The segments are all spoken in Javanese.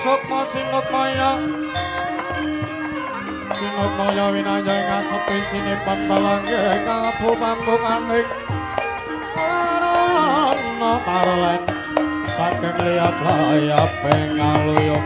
sukma sinukmaya sinukmaya winaya ing asepi sinipan balangge kalebu pambukaning arana tarlen saking liyap-layaping aluyuk.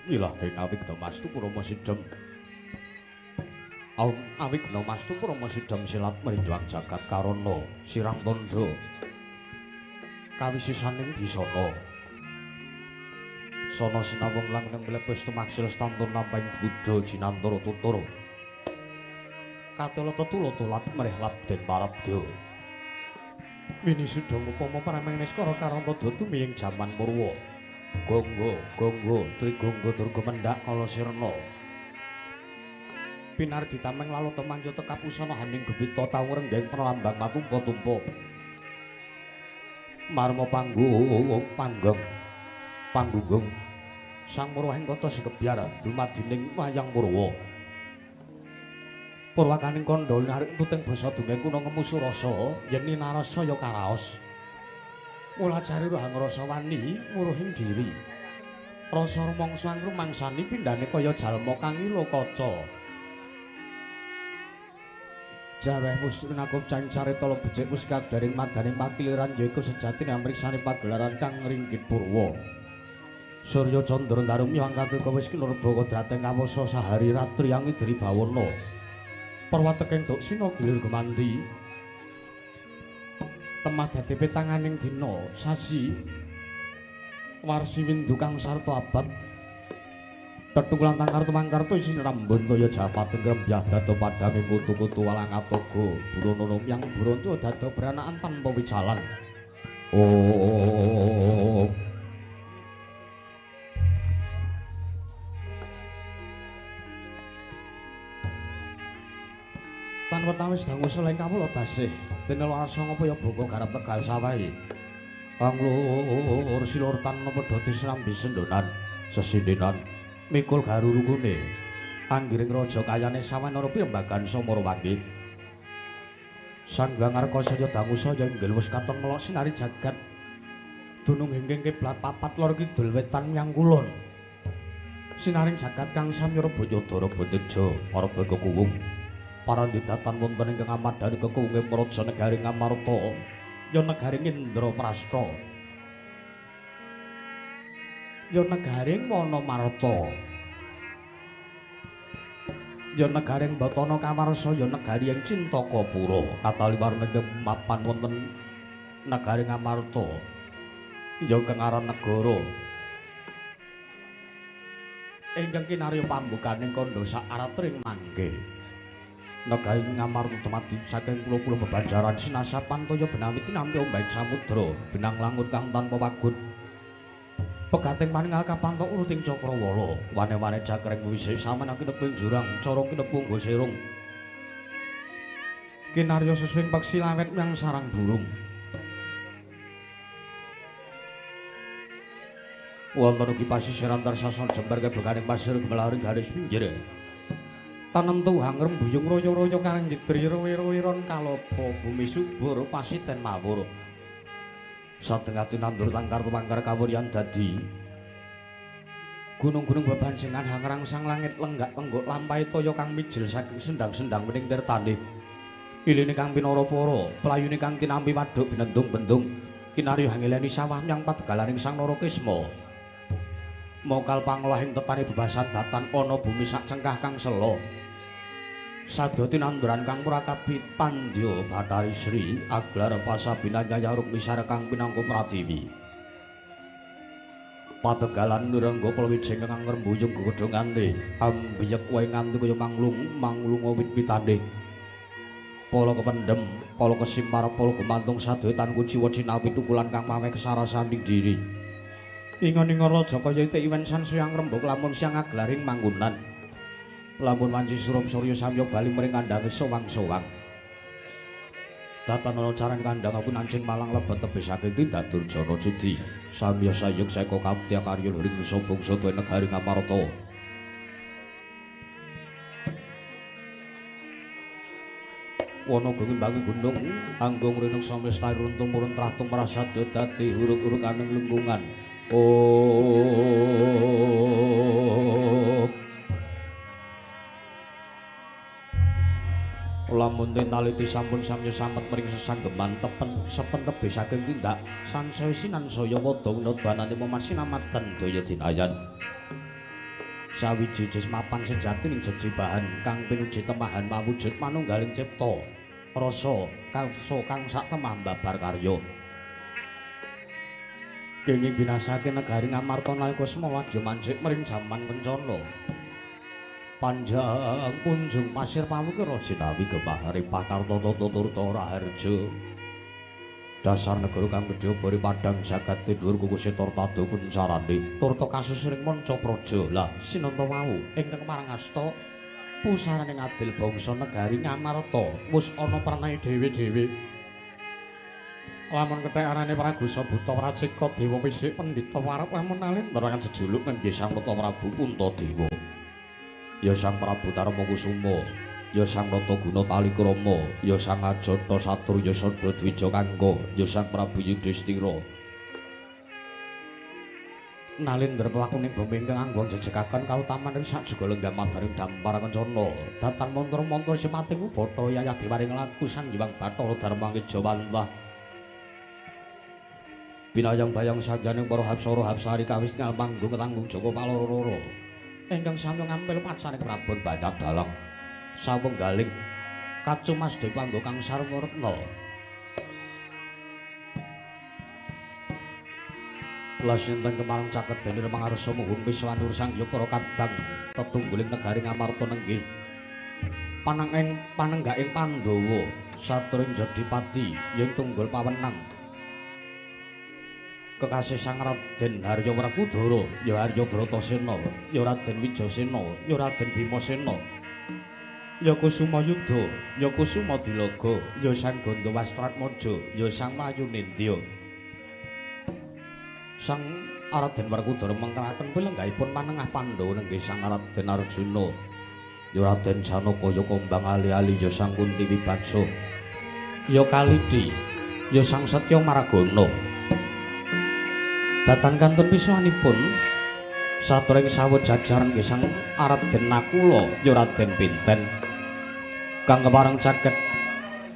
Ilahing awigna mastu purama sidhem. Awigna mastu purama sidhem silat mrinjwang jagat karana sirang tandha kawisisaning bisana. Sana sinawung langneng mlepes tumaksil stantun lampahing buddha jinantara tutur. Katela tetula tulat mrih labden parabda. Winisudha ngupama parameng niskara karanta tumiying jaman purwa. Gonggo, gonggo, trigonggo durga mendhak kala sirna. Pinardi tameng lalata manjata kapusana haning gebita tau ngrenggeng pralambang matumpa-tumpa. Marma panggung panggeng panggunggung sang murwahing kota sikebyar dumadining wayang purwa. Purwakaning kandha narik tuting basa dongeng kuna ngemu surasa yen ninarasa ya karaos. Mulajari rohang rasa wani nguruhing diri. Rasa rumangsa angrumangsani pindhane kaya jalma kang ila kaca. Jareh musnakup carita becik wis kadaring madaning pakiliran yaiku sejatine amriksane pagelaran kang ringgit purwa. Surya candra darumi angkatuka wis kinurba kodrating kawasa sahari ratri angidri bawana. Perwateking duksina gilir gumanti. Temah dadi petanganing dina sasi warsi windu kang sarta abad tetung lan tangkar tumangkarta isine rambun toya japating grembyah dado padhange kutu-kutu walang atoga burono yang buronto dado beranakan tanpa wicalan. Oh tan wetawis dangu seleng kawula dasih dene rasa ngapa ya boko garap tegal sawahe kang lur silur tan padha disrambi sendonan sesindenan mikul garurukune anggiring raja kayane sawan ora pirembagan samara wangi Sang Hyang Arka saya dangu saya inggil wis katon melok sinari jagat dunung hingking kiblat papat lor kidul wetan menyang kulon sinaring jagat kang samya rebaya dara teja arep kekuwung parandidatan wonten ingkang amadhani kekuwunge praja negari Ngamarta ya negari Indraprasta ya negari Wanamarta ya negari Batana Kawarsa ya negari ing Cintakapura kataliwarna ingkang mapan wonten negari Ngamarta ya ingkang aran negara ingkang kinarya pambukaning kandha sak aratring mangke. Negari Ngamarta dumadi saking pulo-pulo bebanjaran sinasapan toya benawi tinampi ombak samudra benang langut kang tanpa wagut pegating paningal kapantok uruting cakrawala wane-wane jakreng wisih samana kinepung jurang cara kinepung serung kinarya sesuing peksi lawet menyang sarang burung wonten ugi pasisiran tarsasa jembar kebekaning pasir gemelaring garis pinggir tanem tuhang rembuyung royo-royo karang gidri rowe-roweron kalopo bumi subur pasiten mawur satengah tinandur tangkar tumangkar kawuryan dadi gunung-gunung bebanjengan hangrangsang langit lenggak-lenggok lampahe toya kang mijil saking sendang-sendang wening tirtane iline kang pinara-para playune kang tinampi waduk binendung-bendung kinarya hangileni sawah menyang pategalaning Sang Narakisma mokal panglahing tetane bebasan datan ana bumi sak cengkah kang sela sabda tinanduran kang murakabi pandya Bathari Sri aglar pasabina Nyaya Rukmisara kang pinangka pratiwi pategalan nirengga palwijeng kang ngrembuyung gegodhongane ambiyek wae nganti kaya manglung manglunga wit-witane pala kependhem pala kesimpar pala gumantung sadaya tan kuciwa cinawi tukulan kang maweh kesarasaning diri ingon-ingon raja kaya itik iwen sansaya ngrembug lamun siang aglaring manggonan lamun wanci surup surya samya bali mring kandhange sowang-sowang. Datan ana carane kandhang aku nancing malang lebet tebih saking tindak Durjana judi. Samya sayuk saeka kaptya karya luring nusa bangsa tuwa negari Ngamarta. Wana gungimbangi gunung anggung rinung samesta runtuh murun trah tumrah sabda dadi huruk-huruk aning lingkungan. Oh. Lamun tinaliti sampun samya samet mring sesanggeman tepen sepen tebih saking tindak sansaya sinansaya wada winodanane momasinamadan daya dinayan. Sawiji mapan sejati ning jejibahan kang pinuji temahan mawujud manunggaling cipta rasa karsa kang sak temah babar karya. Kenging binasake negari Ngamarta nalika semana wagya mancik mring jaman kencana. Panjang kunjung pasir pawukira jinawi gemah ripah karta tata turta raharja. Dasar negara kang gedhe bori padhang jagat dhuwur kukuse turta kuncarane turta kasusuring manca praja. Lah sinanta wau ingkang marang asta pusarane ngadil bangsa negari Ngamarta wis ana pranae dhewe-dhewe. Lamun kethek arane Pragusa Buta Pracika Dewa Wisik Pandhita Warep lamun alindra kang jejuluk nenggih Sang Nata Prabu Puntadewa. Ya Sang Prabu Darma Kusuma, ya Sang Nata Guna Talikrama, ya Sang Ajata Satru Yasada Dwija Kangga, ya Sang Prabu Yudhistira. Nalindra pelakuning bumi ingkang anggon jejekaken kautaman ing sak juga lenggah madaring dampar kencana. Datan mantra-mantra simating Bathara Yayah Dewaring laku Sang Hyang Bathara Darma Ngejawantah. Binayang bayang sangyaning para hapsara hapsari kawis ngal panggung ketanggung Joko Paloro-loro. Ingkang sami ngampil pacaring Prabon banyak dalang sawenggaling kacumas depanggo kang sarwa retna. Las sinten kemarang caket dene mangarsa munggung piswanur sang ya para kadang tetungguling negari Ngamarta nenggih panenging panenggaking Pandhawa saturing jadipati yen tunggul pawenang. Kekasih Sang Raden Harya Werkudara, ya Harya Bratasena, ya Raden Wijasena, ya Raden Bimasena, ya Kusuma Yuda, ya Kusuma Dilaga, ya Sang Gandawastratmaja, ya Sang Mayunindya. Sang Raden Werkudara mengkeraken pilenggahipun manengah Pandhawa nenggih Sang Raden Arjuna, ya Raden Janaka, ya Kombang Ali-ali, ya Sang Kunti Wibaksa, ya Kalidi, ya Sang Setya Maragana. Datan kantun pisuhanipun saturing sawut jajaran nggih Sang Raden Nakula ya Raden Pinten kang kepareng caket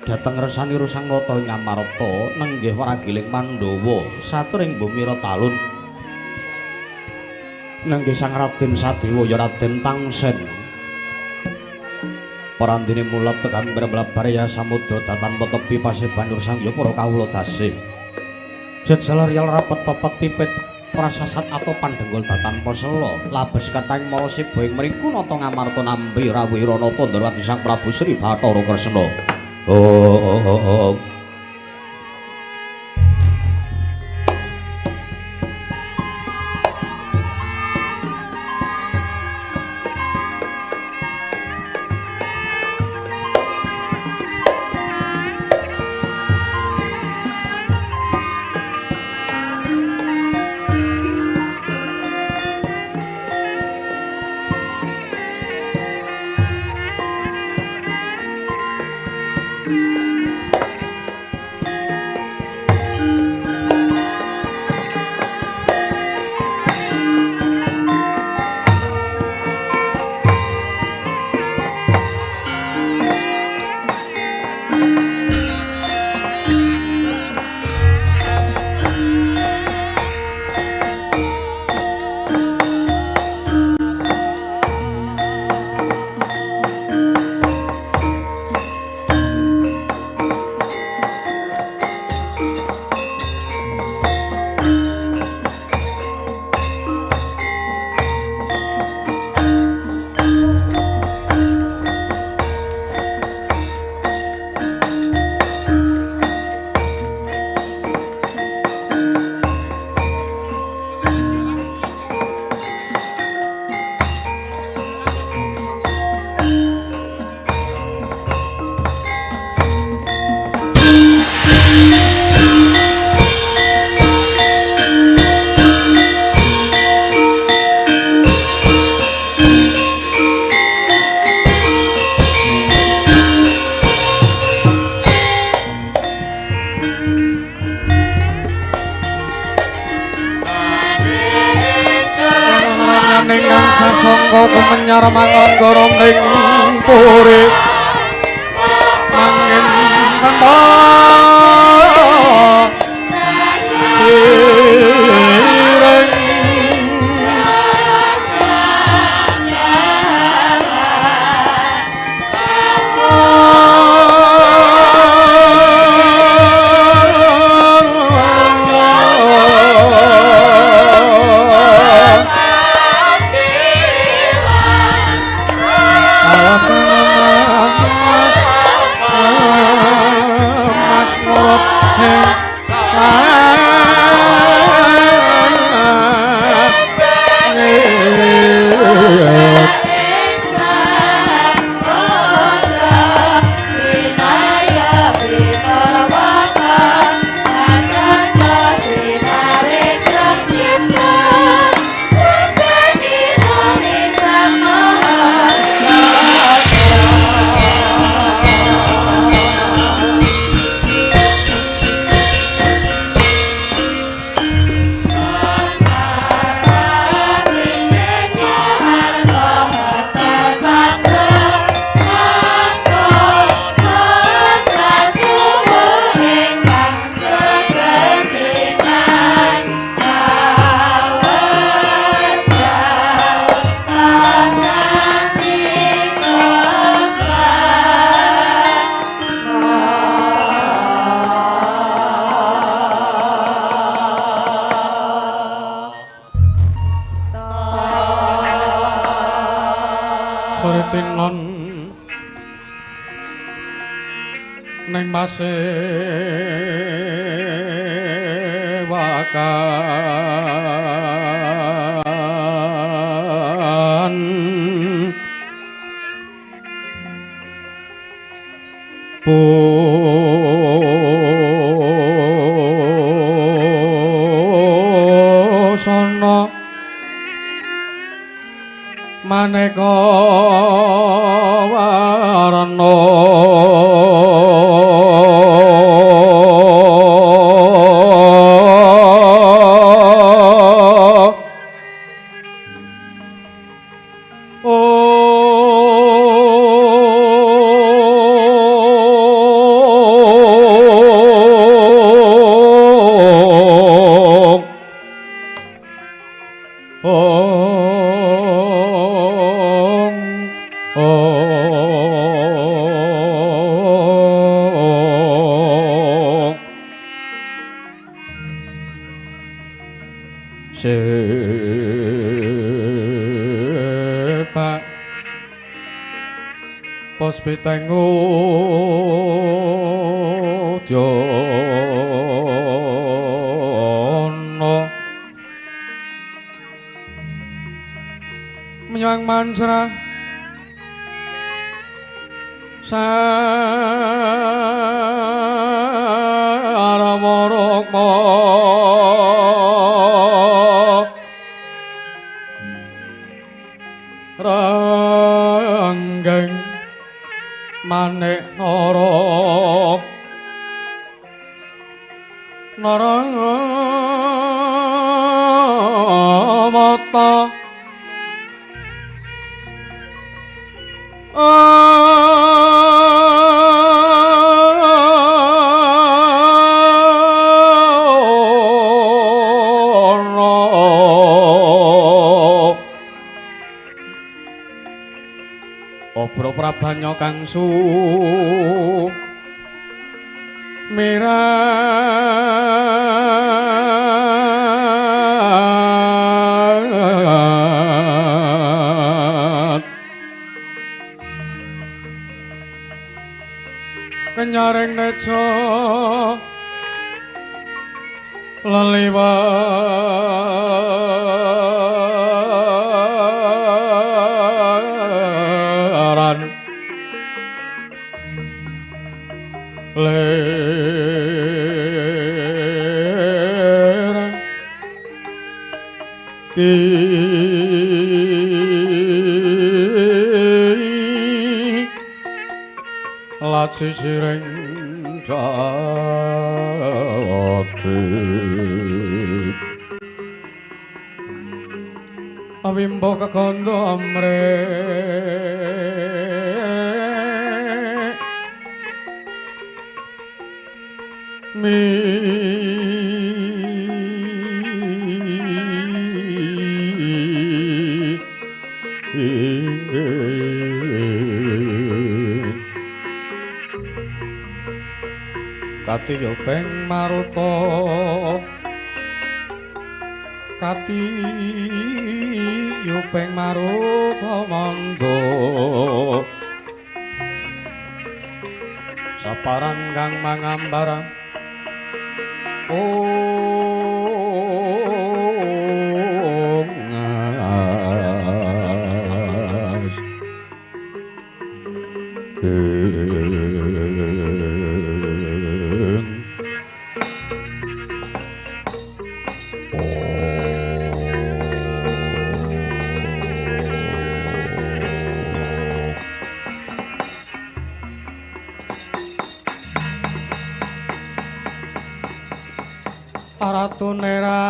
dhateng resanira Sang Nata ing Ngamarta nenggih wragiling Pandhawa saturing bumi Talun nenggih Sang Raden Sadewa ya Raden Tangsen. Parandene mulat tekan mlebar ya samudra datan tepi paseban Sang ya para kawula dasih. Jejelar yal rapet pepet pipit prasasat atau pandenggul datan posela labes katang mara siba ing mriku nata Ngamarta nampi rawuh Ranata Ndrawati Sang Prabu Sri Bathara Kresna. Oh oh oh oh. Kahanan ingkang sasangka kumenyar mangrengga ning puri manggen tanpa sireng. Sewakan busana maneka warna. Sepak pos pitengu dyono menyang mantra sarawarokma ranggeng manik nara narawata Obro prabanya kang sumirat kenyaring nejo leliwaran ler ki laci sireng jati. Wimbo kegondo amre mi katiyo peng maruta katiyo peng maruta mangga saparan kang mangambar ong Ratu Neratu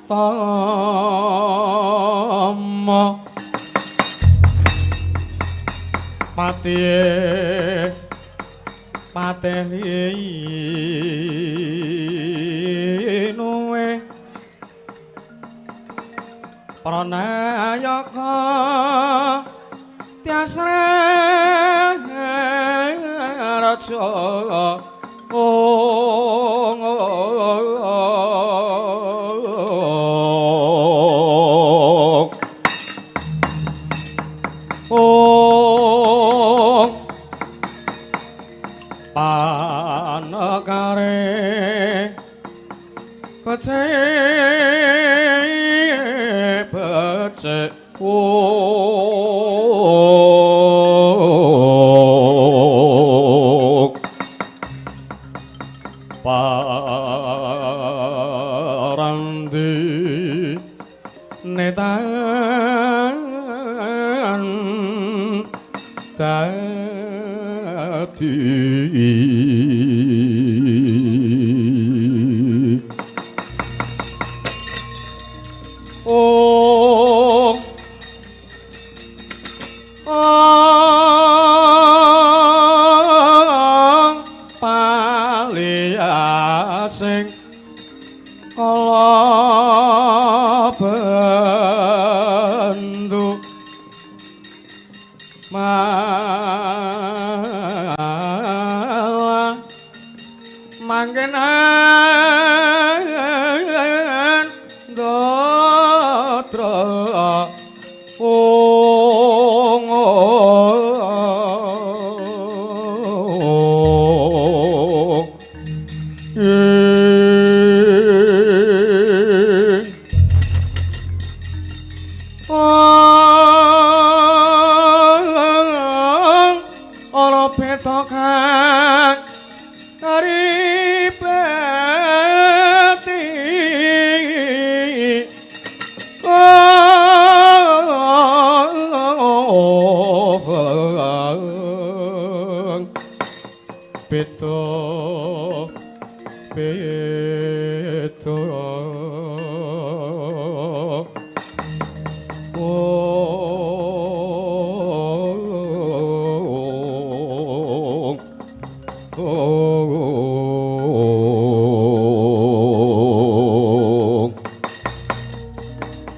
Utama Patihe pateni nuwe pranayaka tiasre raja ong ong panekare becik becik ong parandi netan dadi ong ong paliasing kala bendu malah mangkenan datra ong ong ana beta kang karipeti ong beta beta ong ong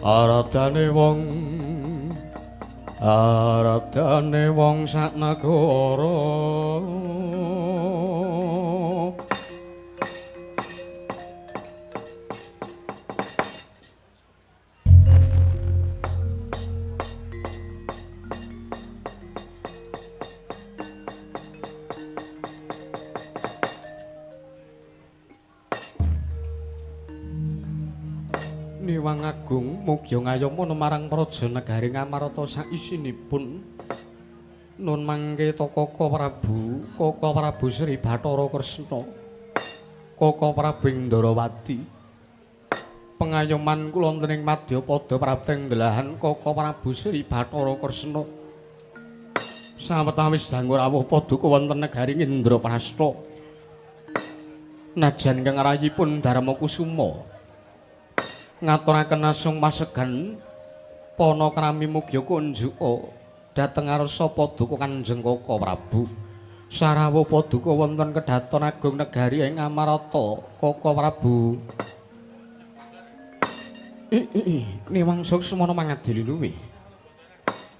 aradane wong aradane wong sak negara Niwang Agung mugi ngayoma marang praja negari Ngamarta saisinipun nun mangke ta Kaka Prabu, Kaka Prabu Sri Bathara Kresna, Kaka Prabu Indrawati. Pengayoman kula wonten ing madyapada prapteng delahan Kaka Prabu Sri Bathara Kresna. Sawetawis dangu rawuh paduka wonten negari Indraprasta. Najan ingkang rayipun Darma Kusuma ngaturaken asung pasegan panakrami mugia kunjuka dhateng ngarsa paduka Kanjeng Kaka Prabu. Sarawuh paduka wonten kedhaton agung negari ing Amarta Kaka Prabu. Niwang suksmana mangadili luwih.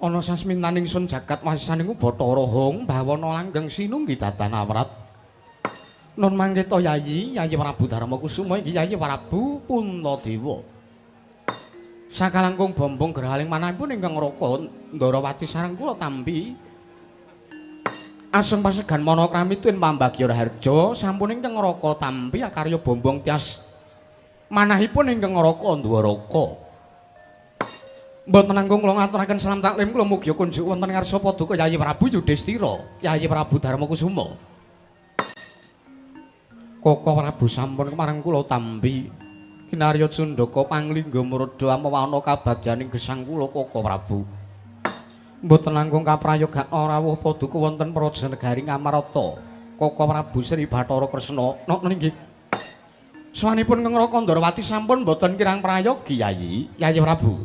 Ana sasmintaning sun jagat wasisaning Bathara Hong bawana langgeng sinunggi datan awrat. Nun mangketa Yayi, Yayi Prabu Darma Kusuma iki Yayi Prabu Puntadewa. Sakalangkung bombong gerhaling manahipun ingkang Raka Ndarawati sareng kula tampi. Asung pasegan manakrami tuwin pambagya raharja sampun ingkang Raka tampi akarya bombong tias manahipun ingkang Raka Ndwaraka. Mboten langkung kula ngaturaken salam taklim kula mugi kunjuk wonten ngarsa paduka Yayi Prabu Yudhistira, Yayi Prabu Darma Kusuma. Kaka Prabu sampun kemareng kula tampi. Kinarya cundaka panglingga muradha amawana kabagyaning gesang kula Kaka Prabu. Mboten langkung kaprayoga rawuh paduka wonten praja negari Ngamarta. Kaka Prabu Sri Bathara Kresna. Nokno inggih. Swanipun Kang Raka Ndarawati sampun mboten kirang prayogi Yayi, Yayi Prabu.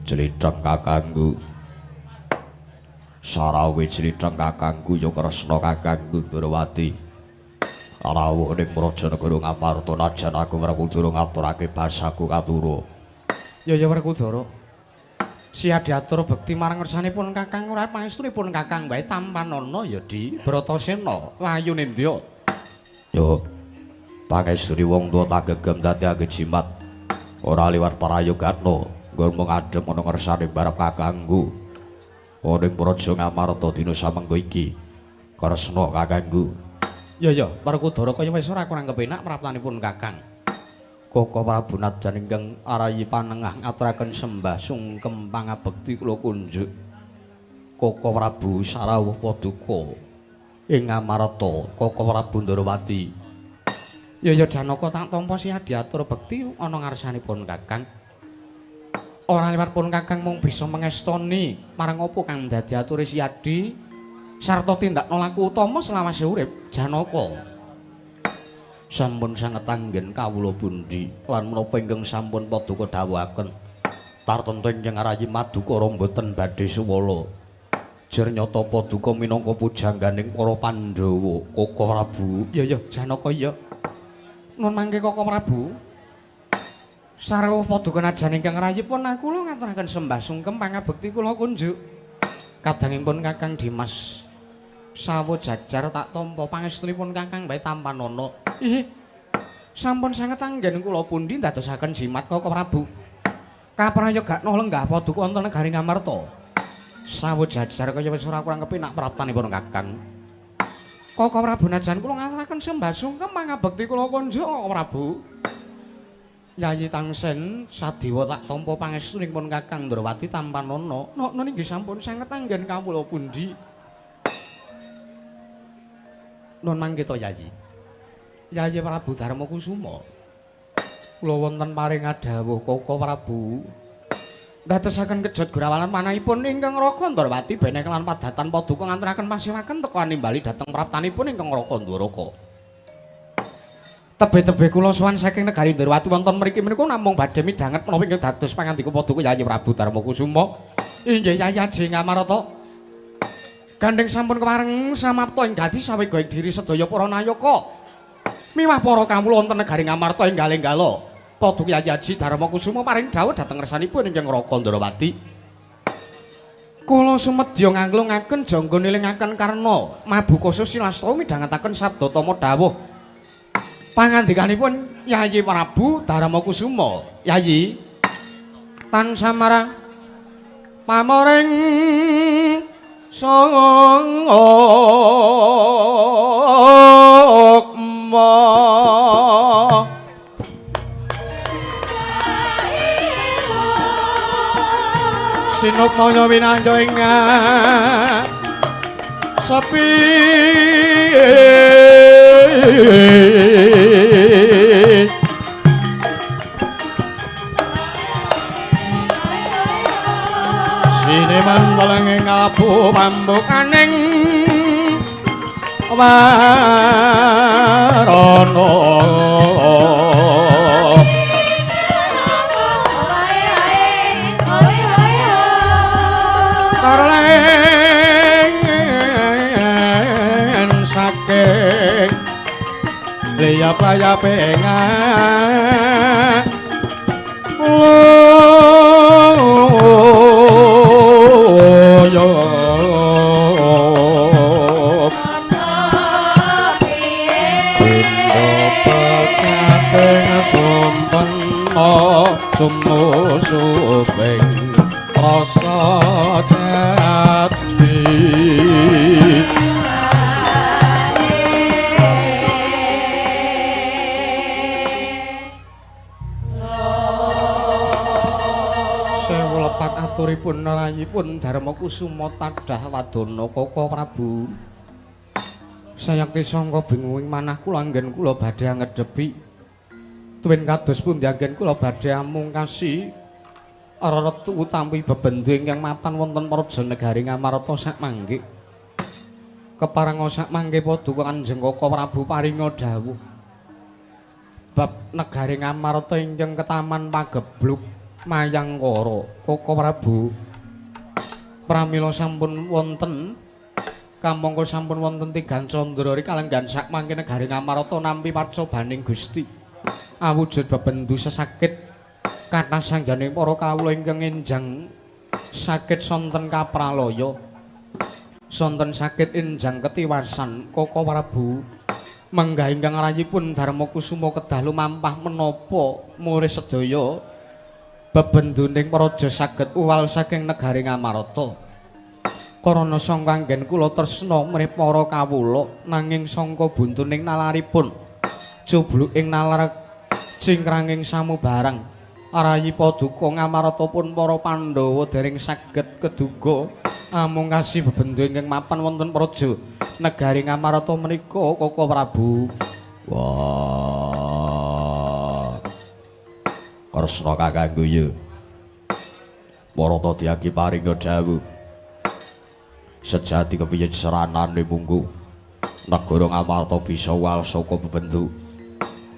Jlitheng kakangku. Sarawe jlitheng kakangku ya Kresna kakangku Ndrawati. Rawuh ning praja negara Ngamarta najan aku Werkudara ngaturake basaku katura. Ya ya Werkudara. Siadiatur bekti marang ngersanipun kakang ora pangestunipun kakang wae tampanana ya Di Bratasena Wayu Nindya. Yo pangestune wong tuwa tak gegem dadi jimat. Ora liwat prayogatna. Nggon ngadhep ana ngersane barep kakangku. Ning praja Ngamarta dina samengko iki. Kresna kakangku. Ya ya, Werkudara kaya wis ora kurang kepenak praptanipun kakang. Kaka Prabu najan ingkang arayi panengah ngaturaken sembah sungkem pangabekti kula kunjuk. Kaka Prabu sarawuh paduka ing Ngamarta, Kaka Prabu Ndarawati. Ya ya Janaka tak tampa siadiatur bekti ana ngarsanipun kakang. Ora liwat pun kakang mung bisa mengestoni marang apa kang dadi ature Siyadi sarta tindakna laku utama selawase urip Janaka. Sampun sanget anggen kawula pundi lan menapa ingkang sampun paduka dawuhaken. Tartemtu ingkang arayi madukara mboten badhe suwala. Jer nyata paduka minangka pujangganing para Pandhawa Kaka Prabu. Ya ya Janaka iya. Nun mangke Kaka Prabu. Sarawuh paduka najan ingkang rayipun kula ngaturaken sembah sungkem pangabekti kula kunjuk. Kadangipun Kakang Dimas sawo jajar tak tampa pangestunipun Kakang bae tampanana. Ih. Sampun sanget anggen kula pundi ndadosaken jimat Kaka Prabu. Kaprayogakna lenggah paduka wonten negari Ngamarta. Sawo jajar kaya wis ora kurang kepenak praptanipun Kakang. Kaka Prabu najan kula ngaturaken sembah sungkem pangabekti kula kunjuk Kaka Prabu. Yayi Tangsen sadewa tak tampa pangestunipun Kakang Ndrawati tampanana. Nokno inggih sampun sanget anggen kawula pundi. Nun mangke to Yayi. Yayi Prabu Darma Kusuma. Kula wonten paring adhawuh Kaka Prabu. Ndadosaken kejot gurawalan manahipun ingkang Raka Ndrawati benek lan padatan paduka nganturaken pasewaken teka nimbali dhateng praptanipun ingkang Raka Ndwaraka. Tebe-tebe kula sowan saking negari Ndrawati wonten mriki menika namung badhe midhanget menapa ingkang dados pangandika paduka Yayi Prabu Darma Kusuma. Inggih Yayi Aji Ngamarta. Gandeng sampun kemareng samapta ing dadi sawega ing diri sedaya para nayaka. Miwah para kawula wonten negari Ngamarta enggal-enggala. Paduka Yayi Aji Darma Kusuma paring dawuh dhateng ngersanipun ingkang Raka Ndrawati. Kula sumedya nganglungaken jangga nilingaken karna mabuka susilasta midhangetaken sabda tama dawuh. Pangandikanipun Yayi Prabu Darma Kusuma. Yayi tan samara pamoring sukma. Sinukmaya winanjo ing sepi. Prabu pambukaning warana. Tarlen saking liyap-layape yo sumusuping rasa jati. Sewu lepat aturipun rayipun Darma Kusuma tadah wadana Koko Prabu. Sayekti sangka bingung manah kula anggen kula badhe ngedhepi tuwin kados pundi anggen kula badhe amungkasi reretu utawi bebendu ingkang mapan wonten praja negari Ngamarta sakmangke. Keparenga sakmangke paduka Kanjeng Koko Prabu paringa dawuh bab negari Ngamarta ingkang ketaman pagebluk Mayangkara. Koko Prabu pramila sampun wonten kamangka sampun wonten tigan candra kalenggan sakmangke negari Ngamarta nampi pacobaning Gusti awujud bebendu sesakit kathah sanggane para kawula ingkang enjang sakit sonten kapralaya, sonten sakit enjang ketiwasan. Koko Prabu menggah ingkang rayipun Darma Kusuma kedah lumampah menapa murid sedaya bebenduning praja saged uwal saking negari Ngamarta. Karana sangka anggen kula tresna mrih para kawula nanging sangka buntuning nalaripun cubluk ing nalar cingkranging samubarang rayi paduka Ngamarta pun para Pandhawa dereng saged keduga amungkasi bebendu ingkang mapan wonten praja negari Ngamarta menika Koko Prabu. Wah, Kresna kakangku ya Barata diyagi paringa dawuh sejati kepiye seranane munggu negara Ngamarta bisa wal saka bebendu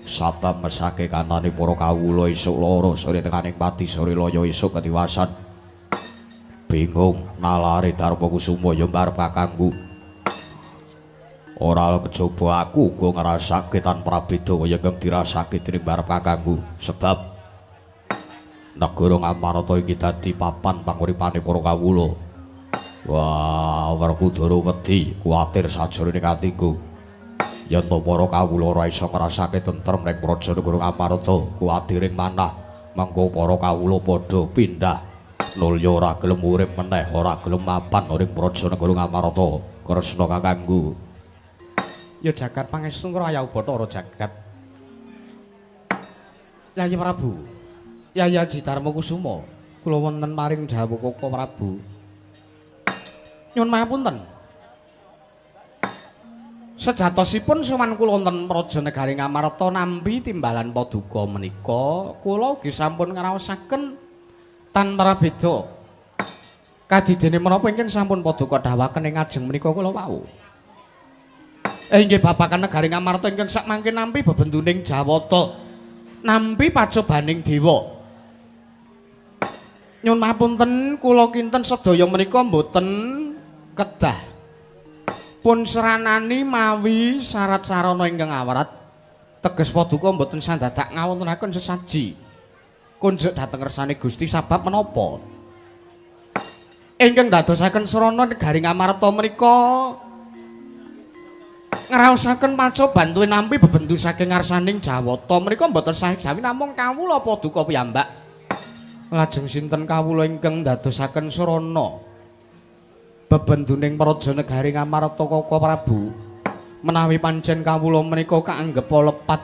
sabab mesake kanane para kawula esuk lara sore tekaning pati sore loyo esuk ketiwasan bingung nalare Darma Kusuma ya mbarep kakangku ora kejaba aku uga ngrasake tanpa prabeda kaya ingkang dirasake dening mbarep kakangku sebab negara Ngamarta iki dadi papan panguripane para kawula. Wah, Werkudara wedi kuwatir sajroning atiku yen to para kawula ora iso ngrasake tentrem ning praja negara Ngamarta kuwatiring manah mengko para kawula padha pindah nulya ora gelem urip meneh ora gelem mapan ning praja negara Ngamarta. Kresna kakangku ya jagat pangestu ngraya Bathara jagat. Yayi Prabu, Yayi Aji Darma Kusuma kula wonten paring dawuh Koko Prabu. Nyuwun mahapunten. Sejatosipun sowan kula wonten praja negari Ngamarta nampi timbalan paduka menika kula ugi sampun ngraosaken tanpa beda. Kadidene menapa ingkang sampun paduka dawuhaken ing ngajeng menika kula wau. Inggih babagan negari Ngamarta ingkang sakmangke nampi bebenduning Jawata, nampi pacobaning dewa. Nyuwun mahapunten kula kinten sedaya menika mboten kedah pun seranani mawi syarat sarana ingkang awrat teges paduka mboten sandadak ngawontenaken sesaji kunjuk dhateng ngersane Gusti sabab menapa ingkang dadosaken srana negari Ngamarta menika ngraosaken pacoban tuwin nampi bebendu saking ngarsaning Jawata menika mboten sah jawi namung kawula paduka piyambak. Lajeng sinten kawula ingkang dadosaken srana bebenduning praja negari Ngamarta Koko Prabu menawi pancen kawula menika kaanggep lepat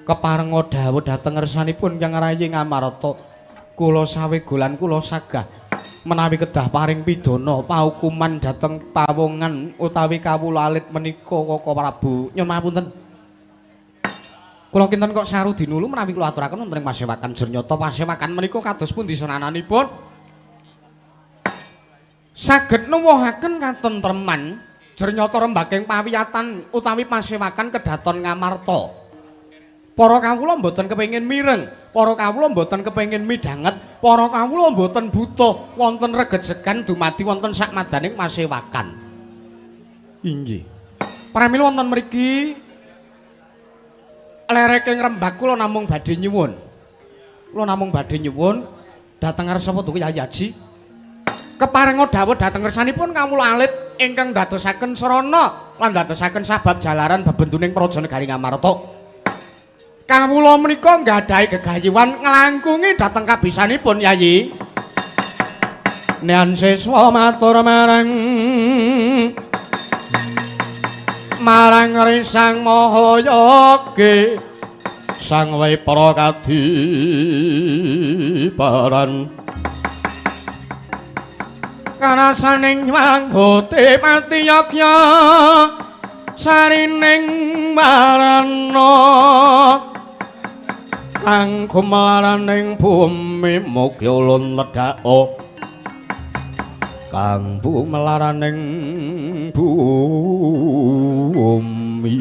keparenga dawuh dhateng ngersanipun Hyang Rayi Ngamarta kula sawegolan kula sagah menawi kedah paring pidana paukuman dhateng pawongan utawi kawula alit menika Koko Prabu. Nyuwun mahapunten kula kinten kok saru dinulu menawi kula aturaken wonten ing pasewakan Jurnyata. Pasewakan menika kados pundi senananipun? Saged nuwuhaken katentreman jernyata rembaking pawiyatan utawi pasewakan kedaton Ngamarta. Para kawula mboten kepengin mireng, para kawula mboten kepengin midhanget, para kawula mboten butuh wonten regejegan dumadi wonten sakmadaning pasewakan. Inggih. Pramila wonten mriki lereking rembag kula namung badhe nyuwun. Kula namung badhe nyuwun dhateng ngarsa Paduka Kyai Haji. Keparenga dawuh dhateng ngersanipun kawula alit ingkang dadosaken srana lan dadosaken sabab jalaran bebentuning praja negari Ngamarta. Kawula menika nggadahi gegayuhan nglangkungi dhateng kabisanipun Yayi. Nian siswa matur marang marang Risang Mahayogi Sang Wipra Kadiparan. Karasaning Wanghote pati yagya sarining marana kang gumelaraning bumi mugi ulun ledhaka kang bumelaraning bumi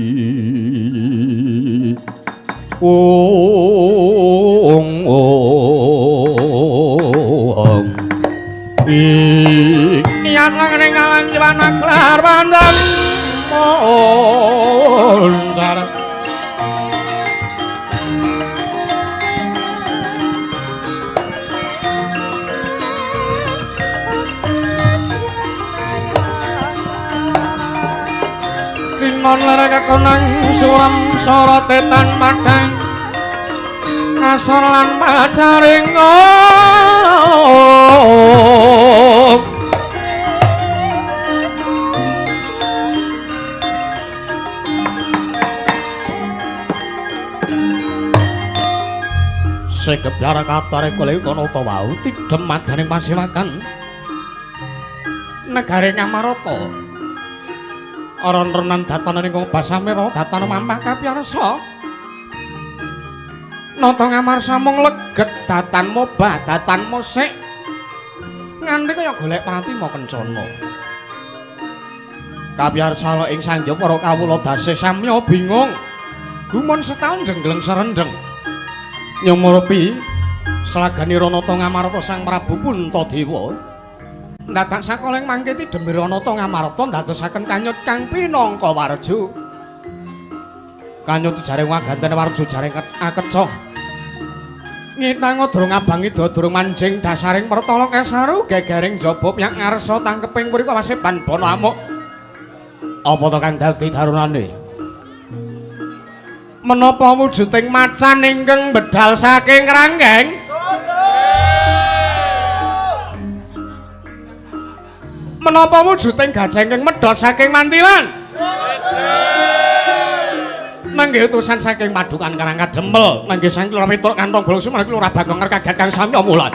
ong ong iyat langeng alang jiwana klar pandang moncar. Tinon lerek kakonang suram sorote tan padang kasor lan pacaring. Segebyar katare kula kono ta wau tidhem madaning pasewakan negari Ngamarta. Aran-renan datan ing Basamira datan mampah kapiyarsa. Nata Ngamarsa mung leget datan mobah datan musik nganti kaya golek pratima kencana. Kapiyarsa ing sanja para kawula dasih samya bingung. Gumun setaun jenggleng serendeng. Nyumurupi slagane Ranata Ngamarta Sang Prabu Puntadewa. Dadak sakoling mangke tidhemi Ranata Ngamarta ndadosaken kanyut kang pinangka warja. Kanyut jaring waganten warja jaring akecoh. Ngitanga durung abang ida durung manjing dasaring pertala kesaru gegering jaba piyak ngarsa tangkeping mriku waseban bana amuk. Apa to kang dadi darunane? Menapa wujuding macan ingkang bedal saking kranggeng? Menapa wujuding gajah ingkang medhot saking mantilan? Nenggih utusan saking padukan Karang Kadempel, nenggih sang Lurah Petruk kantong bolong sumarang Lurah Bagong kaget kang samya mulat.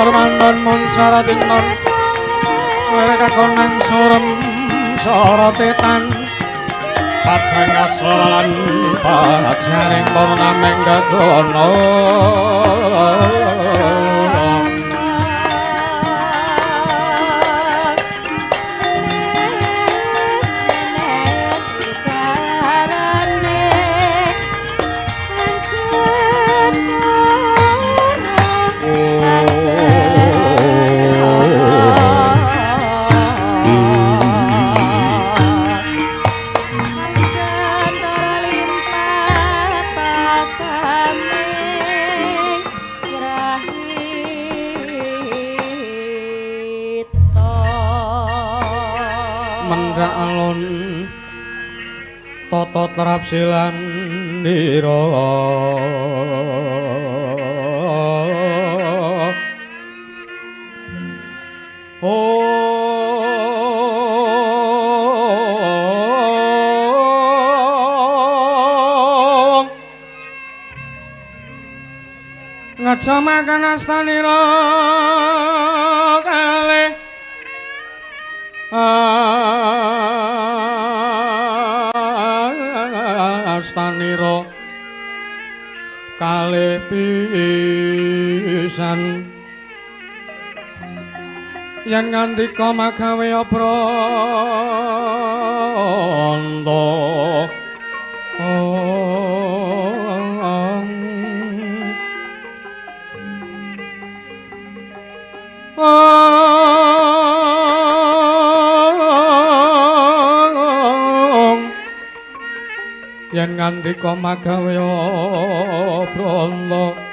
Mandan moncara dinten mereka konang sorem sorotetan padang asor lan pajaring purnameng gagono. Mendhak alun tata trapsilan nira. Oh, ngejamaken astanira kalih astanira kalih pisan yen ngandika magawe apranta. Yen ngandika magawe apranta.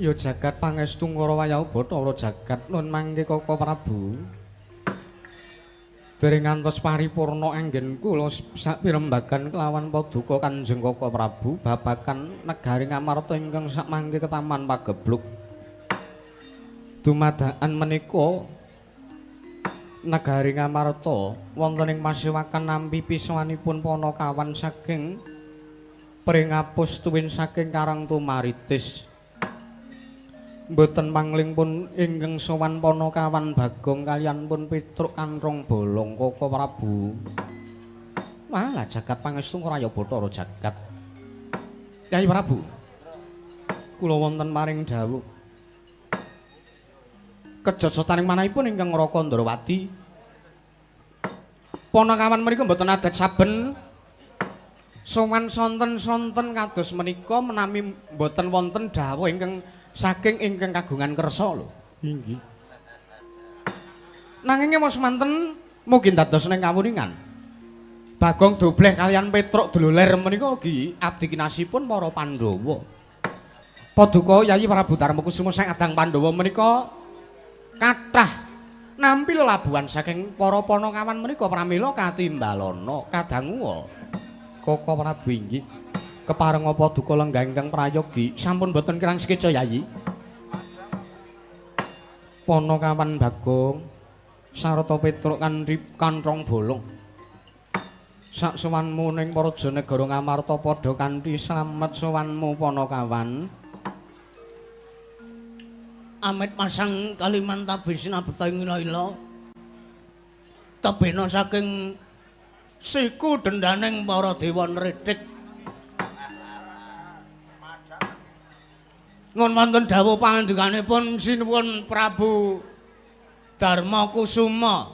Yo jagat pangestu Ngara Wayahu Bathara jagat nun mangke Kaka Prabu. Dereng ngantos paripurna anggen kula sakpirembagan kelawan paduka Kanjeng Kaka Prabu babagan negari Ngamarta ingkang sakmangke ketaman pagebluk. Dumadakan menika negari Ngamarta wonten ing pasewakan nampi pisawanipun Panakawan saking Pringapus tuwin saking Karang Tumaritis. Mboten pangling pun ingkang sowan Panakawan Bagong kaliyan pun Petruk Kantrong Bolong Kaka Prabu. Walah jagat pangestu Ngraya Bathara jagat. Kyai Prabu, kula wonten maring dawuh. Kejojotaning manahipun ingkang Raka Ndrawati. Panakawan menika mboten adat saben sowan sonten-sonten kados menika menami mboten wonten dawuh ingkang saking ingkang kagungan kersa lho. Inggih. Nanging mos manten mugi dados ning kawuningan. Bagong Dobleh kaliyan Petruk Dloler menika ugi abdi kinasihipun para Pandhawa. Paduka Yayi Prabu Darmakusuma sang adang Pandhawa menika kathah nampi lelabuhan saking para Panakawan menika pramila katimbalana kadanguwa. Kaka Prabu inggih. Keparenga paduka lenggah ingkang prayogi sampun boten kirang sekeca Yayi. Panakawan Bagong sarta Petruk kanthi Kantrong Bolong sak sowanmu ning Praja Negara Ngamarta padha kanthi slamet sowanmu Panakawan. Amit masang Kalimantabe sinabeta ing ila-ila tebena saking siku dendaning para dewa nrithik. Ngun wonten dawuh pangandikanipun sinuwun Prabu Darmakusuma.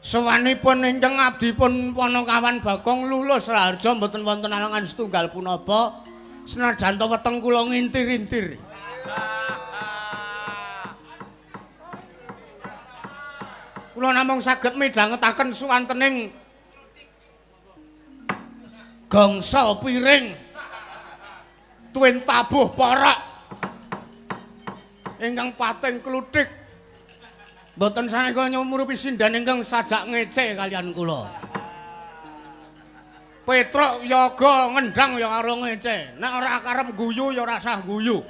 Sowanipun ingkang abdipun Panakawan Bagong lulus raharja mboten wonten alangan setunggal punapa senajan ta weteng kula ngintir-intir. Kula namung saged midhangetaken suwantening gangsa piring tuwin tabuh porak ingkang pating kluthik mboten saneka nyumurupi sinden ingkang sajak ngece kaliyan kula. Petruk yoga ngendhang ya karo ngece, nek ora karep guyu ya ora sah guyu.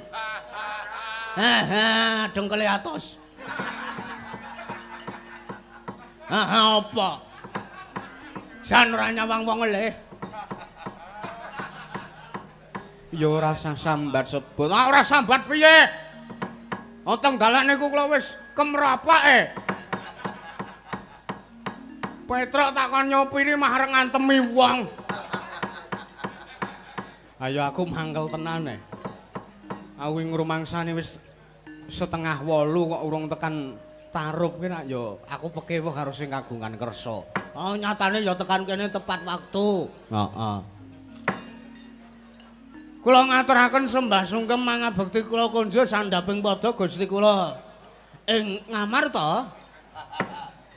Ha dengkele atos. Ha apa? Jan ora nyawang wong eleh. Ya ora sah sambat sebut. Ah ora sambat piye? Otong dalan niku kula wis kemrapake. Petruk tak kon nyopiri mah arep ngantemi wong. Ayo aku mangkel tenan e. Aku ngrumangsani wis 7:30 kok urung tekan Tarup ki nak ya aku pekewuh karo sing kagungan kersa. Oh, nyatane ya tekan kene tepat waktu. Heeh. Kula ngaturaken sembah sungkem mangabekti kula kunjuk sandhaping pada Gusti kula ing Ngamarta.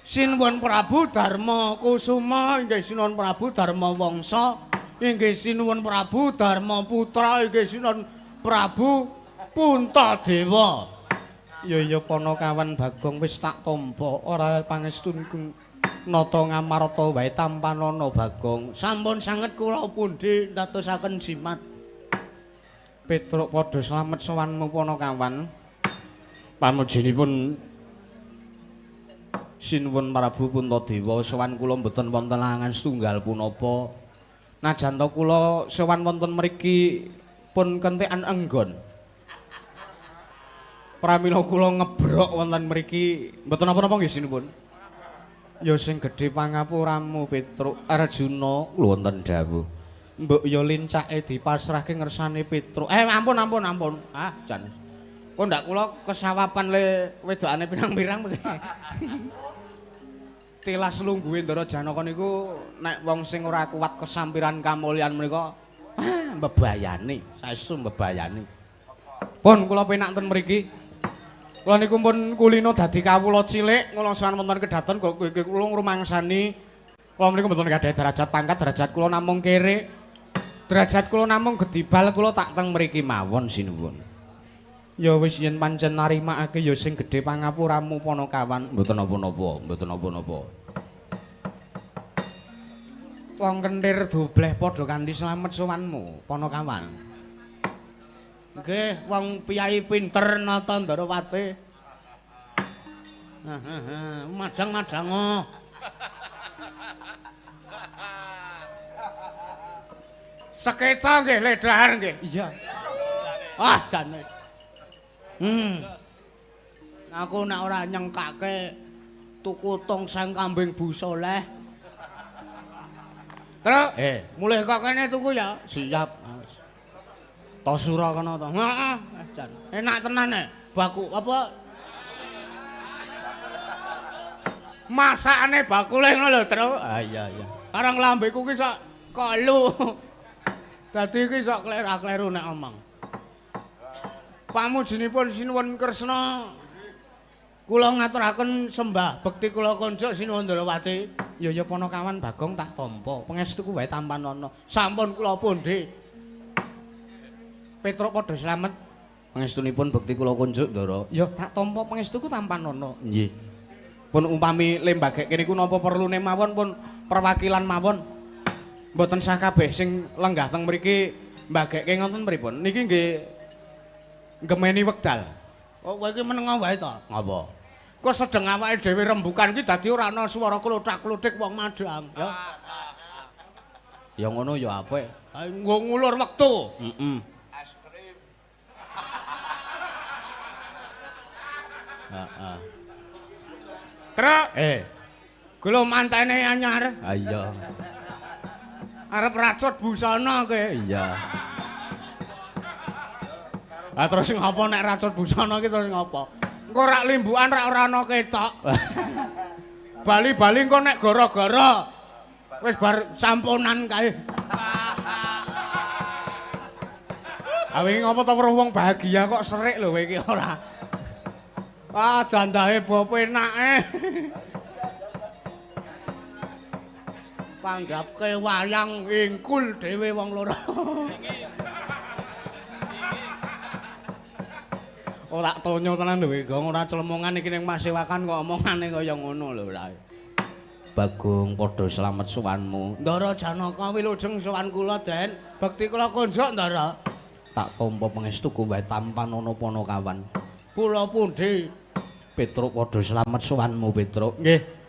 Sinuwun Prabu Darma Kusuma, inggih sinuwun Prabu Darma Wangsa, inggih sinuwun Prabu Darma Putra, inggih sinuwun Prabu Puntadewa. Ya ya Panakawan Bagong wis tak tampa ora pangestunku nata Ngamarta wae tampanana Bagong. Sampun sanget kula pundi ndadosaken jimat. Petruk padha slamet sowanmu Panakawan. Pamujinipun Sinuwun Prabu Puntadewa sowan kula mboten wonten langan setunggal punapa. Najan ta kula sowan wonten mriki pun kentekan enggon. Pramila kula ngebrok wonten mriki mboten napa-napa nggih sinuwun. Ya sing gedhe pangapuramu Petruk Arjuna wonten dawuh. Mbok ya lincake dipasrahke ngersane Petruk. Ampun ampun ampun. Ah jan. Kok ndak kula kesawapan le wedokane pirang-pirang. Tilas lungguhe Ndara Janaka niku nek wong sing ora kuat kesampiran kamulyan menika mbebayani, saestu mbebayani. Pun kula penak ten mriki. Kula niku pun kulino dadi kawula cilik, kula sowan wonten kedaton kok kula ngrumangsani. Kula niku mboten gadhahi derajat pangkat, derajat kula namung kere. Derajat kula namung gedibal, kula tak teng mriki mawon sinuwun. Ya wis yen pancen narimakake ya sing gedhe pangapuramu Panakawan, mboten napa-napa, mboten napa-napa. Wong kentir dobleh padha kanthi slamet sowanmu Panakawan. Nggih, wong piyai pinter nata Ndarawati. Madang-madang. Sekeca nggih ledhar nggih. Iya. Ah, jane. Aku nek ora nyengkake tuku tongseng kambing Bu Soleh. Truk, mulih kok kene tuku ya. Siap. Tosura kono to. Heeh, jan. Enak tenan e. Baku apa? Masakane bakule ngono lho, Truk. Ah iya iya. Karang lambeku ki sak kolu. Dadi iki sak kleru-kleru nek omong. Pamujinipun Sinuwun Kresna kula ngaturaken sembah bekti kula konjuk Sinuwun Ndrawati. Ya ya Panakawan Bagong tak tampa. Pangestuku wae tampanana. Sampun kula pundi. Petruk padha slamet. Pangestunipun bekti kula kunjuk Ndara. Ya tak tampa pangestuku tampanana. Nggih. Pun umpami lembageke niku napa perlune mawon pun perwakilan mawon. Mboten sah kabeh sing lenggah teng mriki mbageke ngoten pripun. Niki nggih gemeni wekdal. Oh kowe iki meneng wae to? Ngapa? Kok sedeng awake dhewe rembukan iki dadi ora ana swara klothak-klothik wong madhang ya. Ya ngono ya apik. Ha nggo ngulur wektu. Heeh. Heeh. Truk. Gula mantene anyar. Ha iya. Arep racut busana kowe. Iya. Ah terus ngopo nek racut busana iki terus ngopo? Engko rak limbukan rak ora ana ketok. Bali-bali engko nek gara-gara wis bar samponan kae. Ah wingi ngopo to weruh wong bahagia kok serik lho kowe iki ora. Ah jandahe bo penake. Tanggapke wayang ingkul dhewe wong loro. Ora tonyo tenan lho Gong, ora clemongan iki ning masewakan kok omongane kaya ngono lho ra. Bagong padha slamet sowanmu. Ndara Janaka wilujeng sowan kula, Den. Bekti kula kunjuk, Ndara. Tak tampa pangestuku wae tampanana Panakawan. Kula pundi? Petruk padha slamet sowanmu, Petruk. Nggih.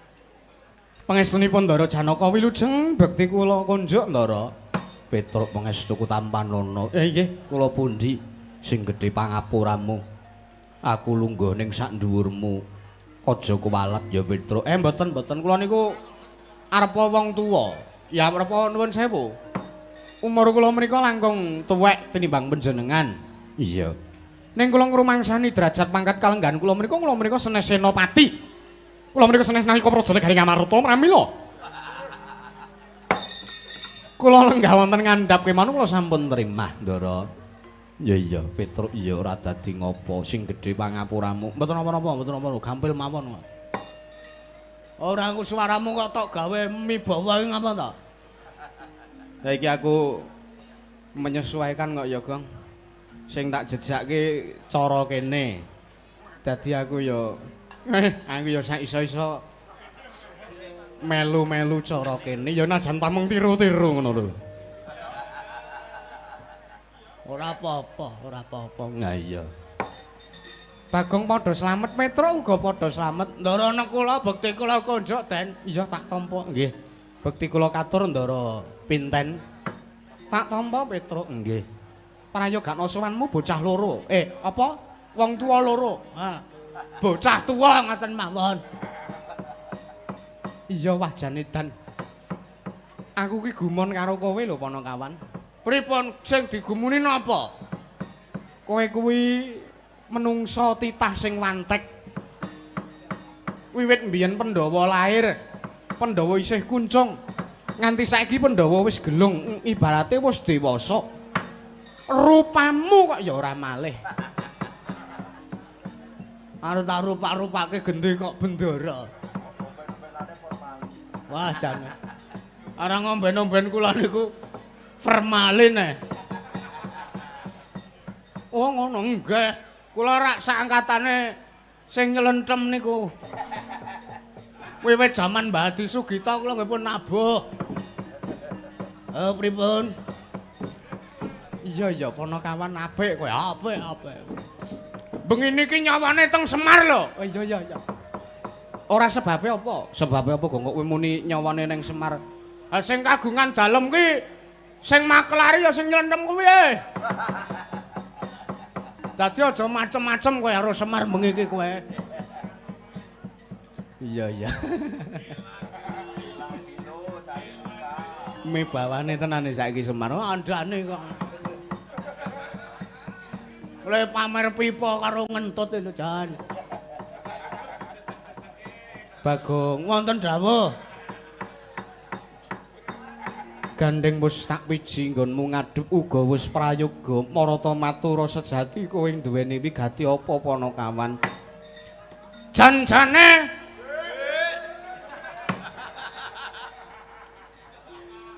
Pangestunipun Ndara Janaka wilujeng bekti kula kunjuk, Ndara. Petruk pangestuku tampanana. Nggih, kula pundi sing gedhe pangapuramu. Aku lungguh ning sak dhuwurmu. Aja kuwalet ya, Petruk. Mboten mboten kula niku arepa wong tuwa. Ya arepa nuwun sewu. Umur kula menika langkung tuwek tinimbang panjenengan. Iya. Ning kula ngrumangsani derajat pangkat kalenggahan kula menika senes senopati. Kula menika senes nalika praja negari Ngamarta pramila. Kula lenggah wonten ngandhap kemawon kula sampun terima, Ndara. Ya iya, Petruk ya ora dadi ngopo sing gedhe pangapuramu. Mboten napa-napa, mboten napa, gampil mawon. Ora aku suaramu kok tok gawe mibawa iki ngapa ta? Saiki aku menyesuaikan kok ya, Gong. Sing tak jejakke cara kene. Dadi aku ya aku ya sak iso-iso melu-melu cara kene ya najan tamung tiru-tiru ngono lho. Ora apa-apa, ora apa-apa. Nah iya. Bagong padha slamet, Petruk uga padha slamet. Ndara nek kula bekti kula konjuk, Den. Iya tak tampa nggih. Bekti kula katur Ndara pinten. Tak tampa Petruk nggih. Prayogakna sowanmu bocah loro. Apa? Wong tuwa loro. Ha. Bocah tuwa ngoten mawon. Iya wajane Dan. Aku ki gumun karo kowe lho Panakawan. Pripun sing digumuni napa? Kowe kuwi menungsa titah sing wantek. Wiwit mbiyen Pandhawa lahir, Pandhawa isih kuncung. Nganti saiki Pandhawa wis gelung, ibarate wis dewasa. Rupamu kok ya ora malih. Arep tak rupak-rupake gendhe kok bendara. Wah jane. Ora ngomben-omben kula niku formalin eh. Oh ngono nggih. Kula rak saangkatane sing nylentem niku. Wiwit jaman Mbah Adi Sugita kula nggih pun nabuh. Pripun? Iya iya Panakawan apik kowe, apik apik. Bengi niki nyawane teng Semar lho. Oh iya iya iya. Ora sebabe apa? Sebabe apa kok kowe muni nyawane ning Semar? Ha sing kagungan dalem ki sing makelari ya sing nylentem kuwi. Dadi aja macem-macem kowe karo Semar bengi iki kowe. Iya iya. Mebawane tenan saiki Semar. Andane kok. Le pamer pipa karo ngentut lho jan. Bagong wonten dawuh. Gandeng wis tak piji nggonmu ngadhep uga wis prayoga marata matura sejati kowe duweni wigati apa Panakawan. Jan-jane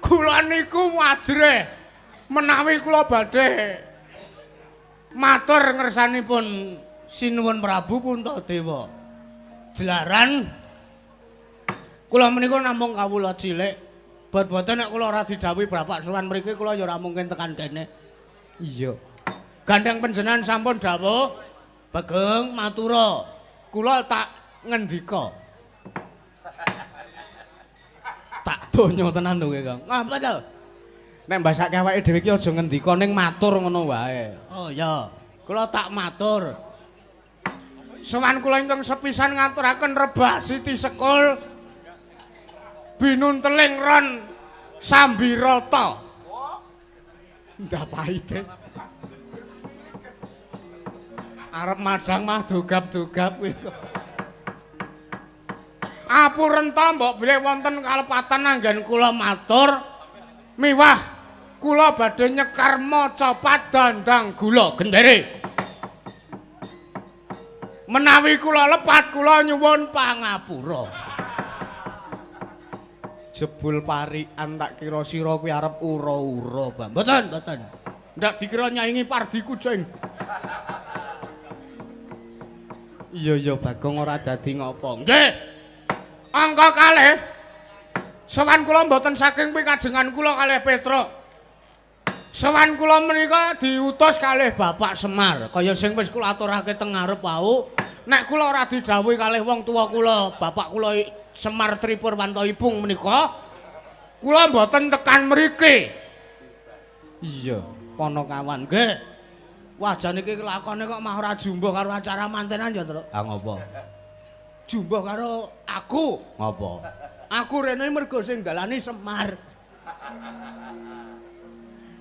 kula niku wajre menawi kula badhe matur ngersanipun Sinuwun Prabu Puntadewa. Jelaran kula menika namung kawula cilik. Bot-boten nek kula ora didhawuhi Bapak sowan mriki kula ya ora mungkin tekan kene. Iya. Gandeng panjenengan sampun dawuh, Bageng matura. Kula tak ngendika. Tak donya tenan lho kowe, Kang. Ngapa to? Nek mbasake awake dhewe iki aja ngendika ning matur ngono wae. Oh iya, kula tak matur. Sowan kula ingkang sepisan ngaturaken rebah Siti Sekul binunteling ron Sambirata. Ndak paite. Arep madang mah dogap-dogap kuwi. Apurenta mbok bilih wonten kalepatan anggen kula matur miwah kula badhe nyekar macapat dandang gula gendere. Menawi kula lepat kula nyuwun pangapura. Jebul parikan tak kira sira kuwi arep ura-ura, Bang. Mboten, mboten. Ndak dikira nyaingi Pardi Kucing. Iya iya Bagong ora dadi ngopo. Nggih. Angka kalih. Sowan kula mboten saking pikajengan kula kalih Petruk. Sowan kula menika diutus kalih Bapak Semar, kaya sing wis kula aturake teng ngarep wau. Nek kula ora didhawuhi kalih wong tuwa kula, bapak kula Semar Tripurwanto Ipung menika, kula mboten tekan mriki. Iya, Panakawan. Nggih. Wah, jan iki lakone kok mah ora jumbuh karo acara mantenan ya, Truk. Ah ngopo? Jumbuh karo aku. Ngopo? Aku rene mergo sing dalani Semar.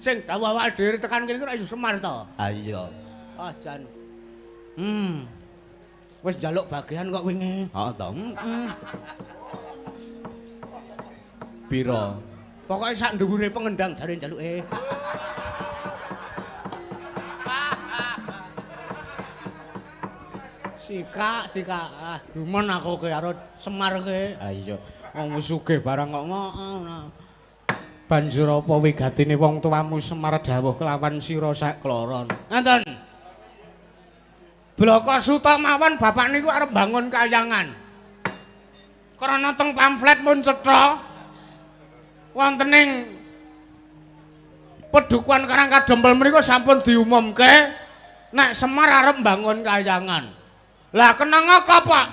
Sing dawuh awake dhewe tekan kene ora iso Semar to. Ah iya. Ah jan. Wis njaluk bagian kok wingi. Heeh to. Pira? Pokoke sak dhuwure pengendang jare njaluke. Sikak, sikak. Ah, gumun aku ke karo Semar ke. Ah iya, wong wis sugih barang kok ngono. Banjur apa wigatine wong tuamu Semar dawuh kelawan sira sak kloron? Ngoten. Bloko Suta mawon bapak niku arep bangun kayangan. Krana teng pamflet pun cetha wonten ing Pedukuhan Karang Kadempel menika sampun diumumke nek Semar arep bangun kayangan. Lah kenang apa, Pak?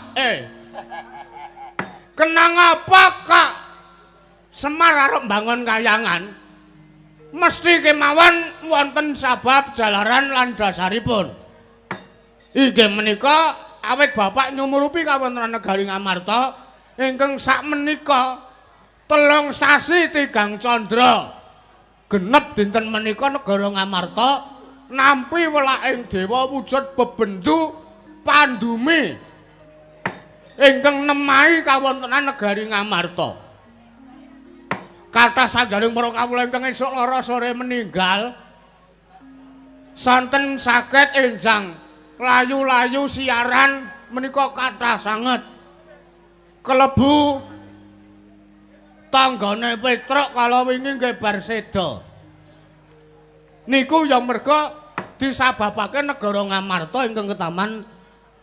Kenang apa kok Semar arep bangun kayangan? Mesti kemawon wonten sabab jalaran lan dasaripun. Inggih menika awit bapak nyumurupi kawontenan negari Ngamarta ingkang sakmenika 3 sasi 3 candra genep dinten menika negara Ngamarta nampi welaking dewa wujud bebendu pandumi ingkang nemahi kawontenan negari Ngamarta. Kathah sanggaring para kawula ingkang esuk lara sore meninggal sonten saged enjang layu-layu siaran menika kathah sanget. Kelebu tanggane Petruk kala wingi nggih bar seda. Niku ya merga disababake negara Ngamarta ingkang ketaman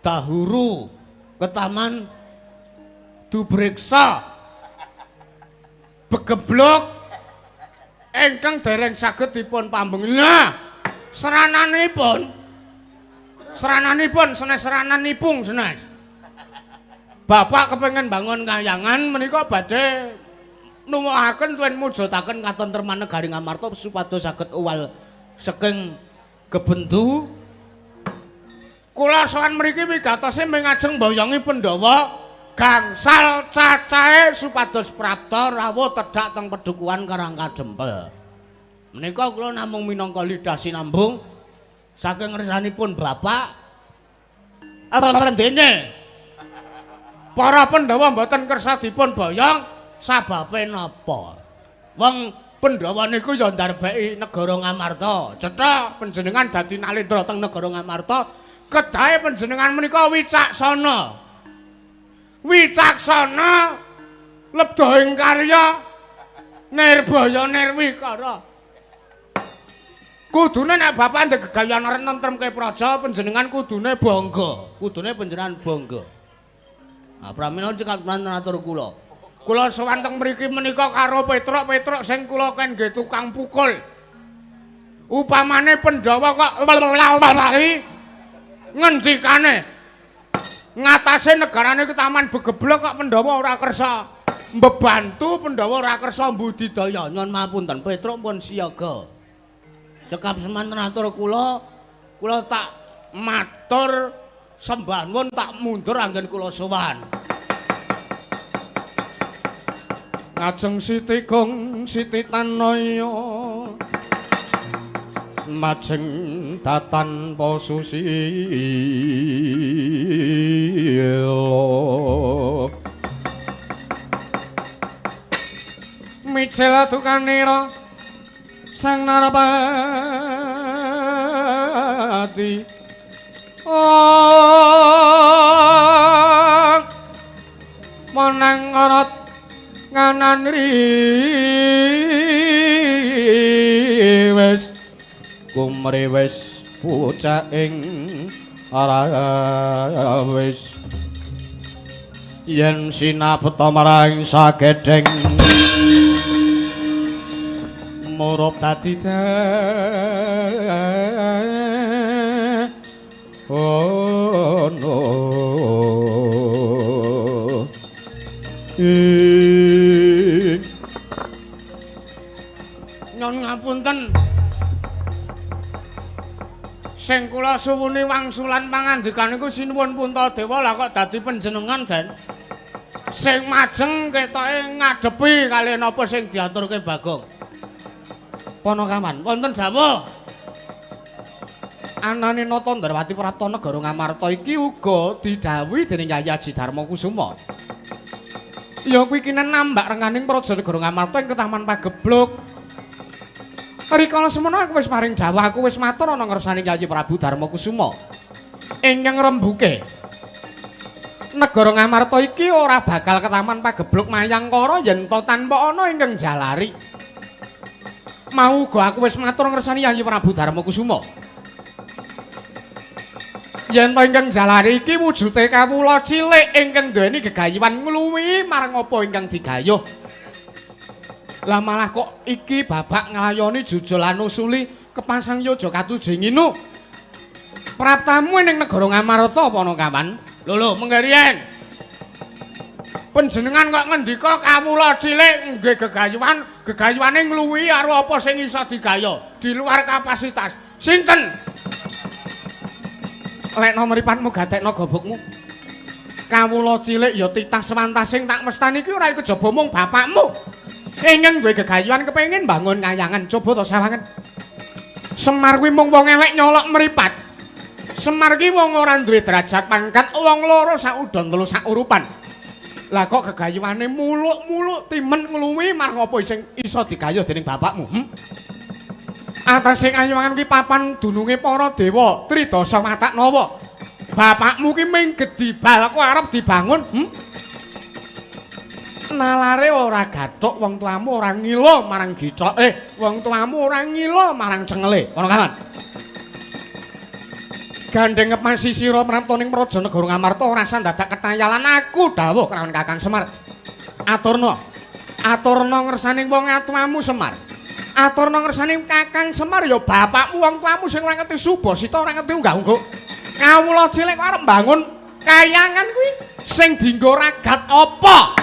dahuru, ketaman dubriksa begeblok ingkang dereng saged dipun pambengi. Nah, serananipun senes serananipun senes. Bapak kepengin bangun kayangan menika badhe nuwuhaken tuwin mujudaken katentreman negari Ngamarta supados saged uwal saking gebendu. Kula sowan mriki wigatose ming ajeng mboyongi Pandhawa gangsal cacahe supados prapta rawuh tedhak teng Pedukuhan Karang Kadempel. Menika kula namung minangka lidah sinambung saking ngersanipun bapak. Dene para Pandhawa mboten kersa dipun boyong sababe napa? Wong Pandhawa niku ya ndarbeki negara Ngamarta. Cetha panjenengan dadi nalendra teng negara Ngamarta, kedahe panjenengan menika wicaksana. Wicaksana lebda ing karya nirbaya nirwikara. Kudune nek bapak ndek gegayan arep nentremke praja, panjenengan kudune bangga. Kudune panjenengan bangga. Nah, pramila cekap atur kula. Kula sowan teng mriki menika karo Petruk-Petruk sing kula ken nggih tukang pukul. Upamane Pandhawa kok ngendikane ngatasé negarane ketaman begeblok kok Pandhawa ora kersa mbebantu, Pandhawa ora kersa mbudidaya. Nyuwun mapunten, Petruk pun siaga. Cekap semanten atur kula, kula tak matur sembah nuwun, tak mundur anggen kula sowan. Ngajeng Siti Gong Siti Tanaya majeng datan posusila mijil dukanira sang narapati ong menang arat nganan riwes kumriwes pucaking arawis yen sinabeta marang sagedheng murup dadi ono. Nyun ngapunten. Sing kula suwuni wangsulan pangandikan niku sinuwun Puntadewa, lah kok dadi panjenengan, Den. Sing majeng ketoke ngadepi kaliyan napa sing diaturke Bagong. Ponokaman, wonten dawuh. Anane Nata Ndrawati prapta negara Ngamarta iki uga didhawuhi dening Yayi Aji Darma Kusuma. Ya kuwi kinen nambak renganing praja negara Ngamarta ing Ketaman Pagebluk. Rikala semono aku wis paring dawuh, aku wis matur ana ngersane Yayi Prabu Darma Kusuma. Ingkang rembuke negara Ngamarta iki ora bakal ketaman pagebluk mayangkara yen ta tanpa ana ingkang jalari. Mau uga aku wis matur ngersani Yayi Prabu Darma Kusuma. Yen ta ingkang jalari iki wujude kawula cilik ingkang duweni gegayuhan ngluwihi marang apa ingkang digayuh. Lah malah kok iki babak nglayoni jujul lan usuli kepasang yoja katuju nginu. Praptamu ning negara Ngamarta apa ana kawan? Lho lho, mengke riyen. Panjenengan kok ngendika kawula cilik nggih gegayuhan, gegayuhane ngluwihi karo apa sing iso digayuh, di luar kapasitas. Sinten? Lekno mripatmu gatekno gobokmu. Kawula cilik ya titah sewantasing tak mestani iki ora kejaba mung bapakmu. Ingkang duwe gegayuhan kepengin bangun kayangan, coba to sawangen. Semar kuwi mung wong elek nyolok mripat. Semar ki wong ora duwe derajat pangkat, wong loro sak udon telu sak urupan. Lah kok gegayuhane muluk-muluk timen ngluwihi marang apa sing iso digayuh dening bapakmu? Atase kayangan ki papan dununge para dewa, Tridasa Watak Nawa. Bapakmu ki ming gedibal kok arep dibangun, Nalare ora gathuk wong tuamu ora ngila marang githoke, wong tuamu ora ngila marang cengele. Ana kawan? Gandeng ngepasi sira prapta ning praja negara Ngamarta ora usah dadak ketayalan aku dawuh kelawan Kakang Semar. Aturna. Aturna ngersane wong atuamu Semar. Aturna ngersane Kakang Semar ya bapakmu wong tuamu sing ora ngerti subasita ora ngerti unggah-ungguh. Kawula cilik kok arep mbangun kayangan kuwi sing dienggo ragat apa?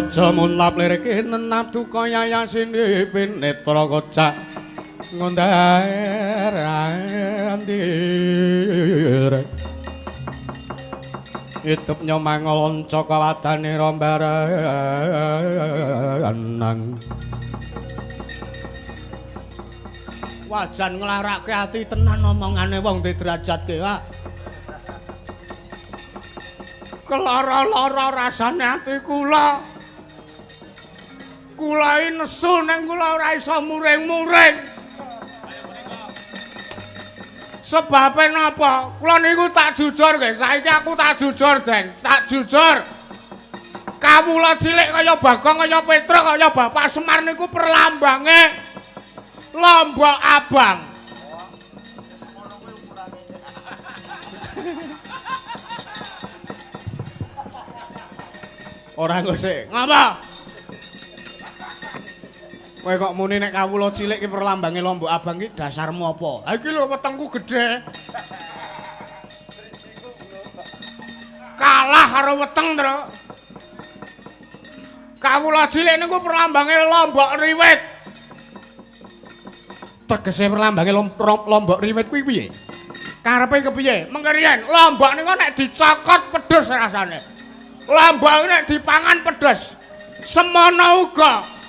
Aja munlap lirike nenap duka yayasine pinetra kocak ngundar andir. Itup nyomangolonca kawadane rombaranang. Wajan nglarake ati tenan omongane wong diderajatke, Pak. Kelara-lara rasane ati kula. Kula iki nesu nang kula ora iso muring-muring. Sebabe napa? Kula niku tak jujur nggih, saiki aku tak jujur, Den. Tak jujur. Kawula cilik kaya Bagong, kaya Petruk, kaya Bapak Semar niku perlambange Lombok Abang. Ora ngosek. Ngapa? Kowe kok muni nek kawula cilik ki perlambange Lombok Abang ki dasarmu apa? Ha iki lho wetengku gedhe. Kalah karo weteng, Tru. Kawula cilik niku perlambange Lombok Riwit. Tegese perlambange Lombok Riwit kuwi piye? Karepe kepiye? Mengke riyen lombok niku nek dicokot pedes rasane. Lombok nek dipangan pedes. Semono uga.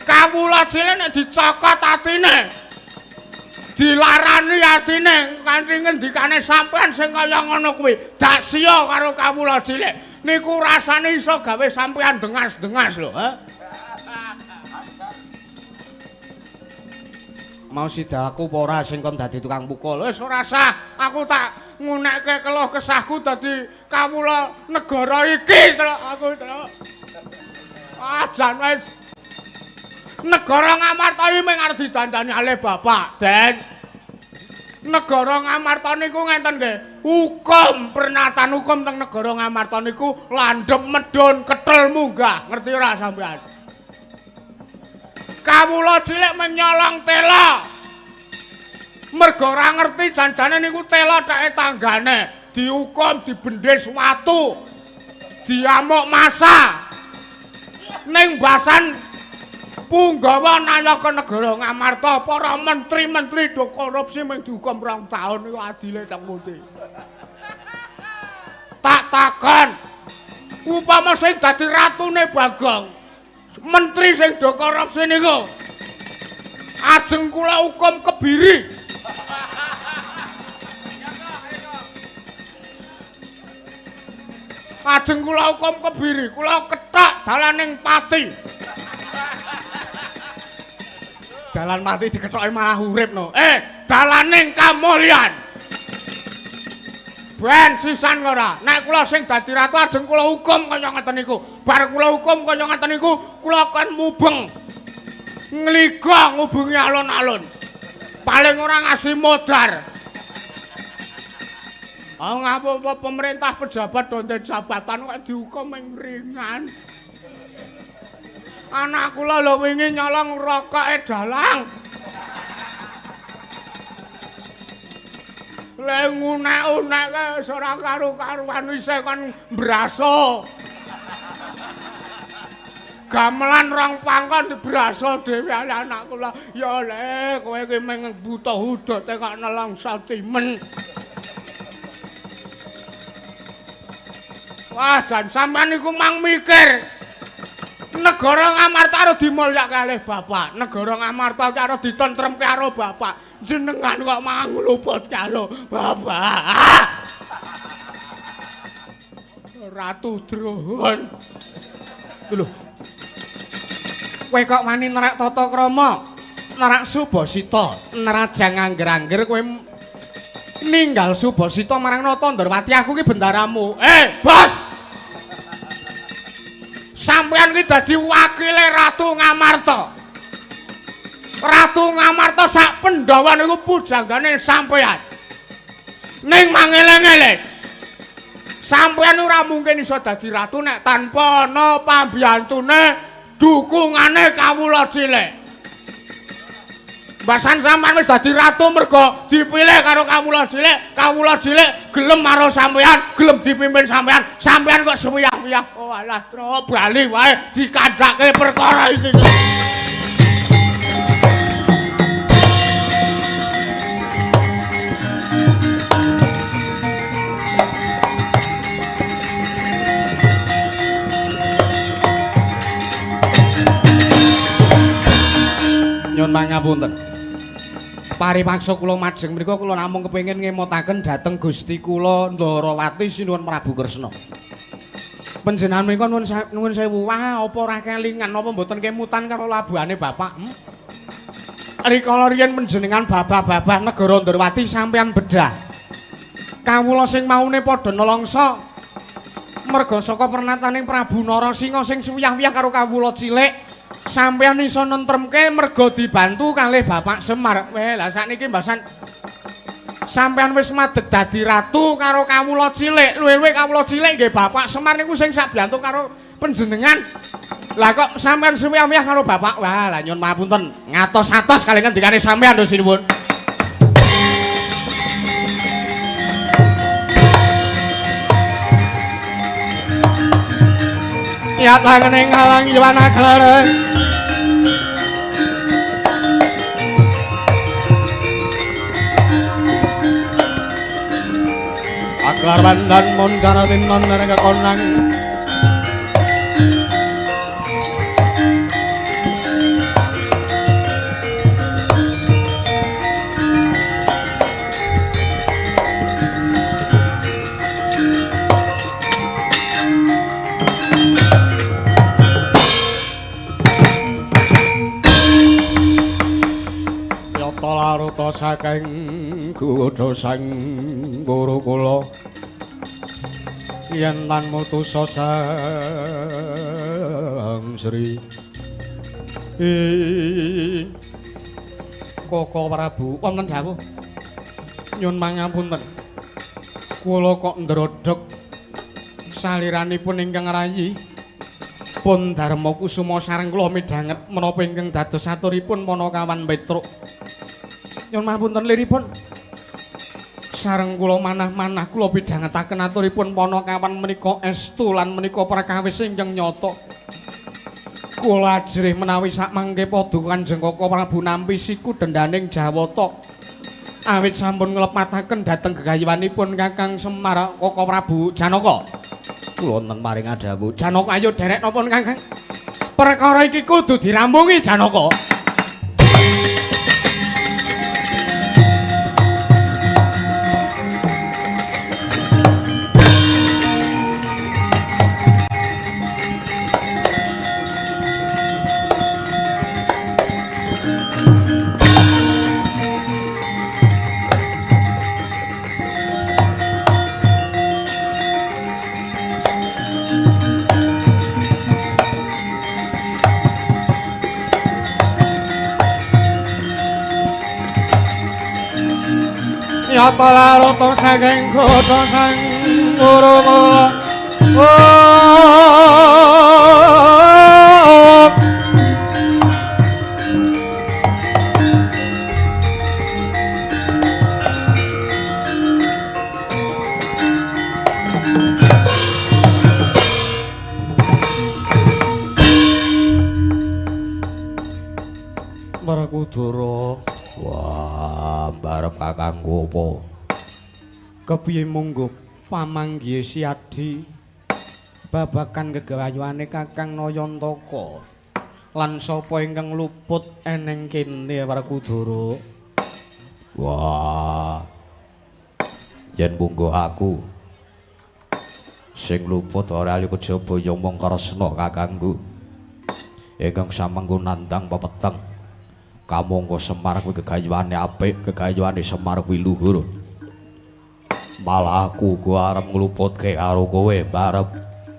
Kawula cilik nek dicokot atine. Dilarani atine kanthi ngendikane sampean sing kaya ngono kuwi. Dak siya karo kawula cilik. Niku rasane iso gawe sampean dengas-dengas lho, ha. Mau sida aku apa ora sing kon dadi tukang pukul? Wis ora sah, aku tak ngunekke keluh kesahku dadi kawula negara iki, Truk. Aku, Truk. Ah, jan wis. Negara Ngamarta iki mung arep didandani alih bapak, Den. Negara Ngamarta niku ngenten nggih. Hukum, pernatan hukum teng negara Ngamarta niku landhep medhun ketel munggah. Ngerti ora sampean? Kawula cilik menyolong tela. Mergo ora ngerti janjane niku tela theke tanggane. Dihukum dibendhes watu. Diamuk massa. Ning basan Punggawa nayaka negara Ngamarta, para menteri-menteri do korupsi mung dihukum 2 taun iku adile teng pundi? Tak takon. Upama sing dadi ratune Bagong, menteri sing do korupsi niku ajeng kula hukum kebiri. Ajeng kula hukum kebiri, kula kethak dalaning pati. Dalan mati dikethoki malah urip no. Dalaning kamulyan. Ben sisan ora. Nek kula sing dadi ratu ajeng kula hukum kaya ngeten niku. Bar kula hukum kaya ngeten niku, kula kon mubeng. Ngliga ngubungi alun-alun. Paling ora ngasih modar. Ah ngapa pemerintah pejabat donten jabatan kok dihukum ing ringan. Anak kula lho wingi nyolong rokoke dalang. Le ngunek-unekke wis ora karu-karuan isih kon mbraso. Gamelan rong pangkon dibraso dhewe anak kula. Ya le kowe iki mung buta hudote kok nelongso timen. Wah, jan sampean niku mang mikir. Negara Ngamarta karo dimulyake kalih bapak. Negara Ngamarta karo ditentremke karo bapak. Jenengan kok mang ngluput karo bapak. Ratu Drohon. Lho. Kowe kok wani nerak tata krama, nerak Subasita, nerajang angger-angger kowe ninggal Subasita marang Nata Ndorowati, aku ki bendaramu. Bos. Sampeyan ki dadi wakile Ratu Ngamarta. Ratu Ngamarta sak Pandhawa niku pujanggane sampeyan. Ning mangeleng-eleng. Sampeyan ora mungkin iso dadi ratu nek tanpa ana pambiyantune dukungane kawula cilik. Mbasan sampeyan wis dadi ratu mergo dipilih karo kawula cilik gelem karo sampeyan, gelem dipimpin sampeyan. Sampeyan kok suwiyah-wiyah. Oh alah, tro bali wae dikandhake perkara iki. Nyun pangapunten. Paripaksa kula majeng menika kula namung kepengin ngemotaken dhateng Gusti kula Ndorowati Sinuwun Prabu Kresna. Panjenengan menika nuwun sewu. Wah, apa ora kelingan apa mboten kemutan karo labuhane bapak? Rikala riyen panjenengan babah-babah negara Ndorowati sampeyan bedah. Kawula sing maune padha nelongso merga saka pernataning Prabu Narasingha sing suwiyah-wiyah karo kawula cilik. Sampeyan iso nentremke merga dibantu kalih Bapak Semar. Weh, lah sakniki mbasan sampeyan wis madeg dadi ratu karo kawula cilik. Luwih-luwih kawula cilik nggih Bapak Semar niku sing sabiyantu karo panjenengan. Lah kok sampeyan suwiyah-wiyah karo Bapak? Wah, lah nyun mapunten. Ngatos-atos kalih ngendikane sampeyan lho sinuwun. Ya tangane ngalang yowana klareng. Aklar bandan moncara tinon neraka konang. Laruta saking godha sang gurukula yen tan mutusa sang Sri Koko Prabu wonten dawuh nyun mangapunten kula kok ndrodhog saliranipun ingkang rayi pun Darma Kusuma sareng kula midhanget menapa ingkang dados aturipun Panakawan Petruk. Nyuwun mapunten liripun sareng kula manah-manah kula pidhangetaken aturipun Panakawan menika estu lan menika perkawis ingkang nyata. Kula ajrih menawi sakmangke padha Kanjeng Kaka Prabu nampi siku dendaning Jawata. Awit sampun nglepataken dhateng gegayuhanipun Kakang Semar Kaka Prabu Janaka. Kula wonten paring adhawuh. Janaka ayo derek napa Kakang? Perkara iki kudu dirampungi Janaka. Yata larata saking kutha sang Guru. Werkudara. Wah, barep kakangku apa? Kepiye monggo pamanggihe Siadi babagan gegayuhane Kakang Nayantaka lan sapa ingkang luput eneng kene Werkudara? Wah, yen monggo aku sing luput ora ali kejaba ya mung Kresna kakangku ingkang samengko nandang pepeteng. Kamangka Semar kuwi gegayuhane apik, gegayuhane Semar kuwi luhur. Malah aku uga arep ngluputke karo kowe barep.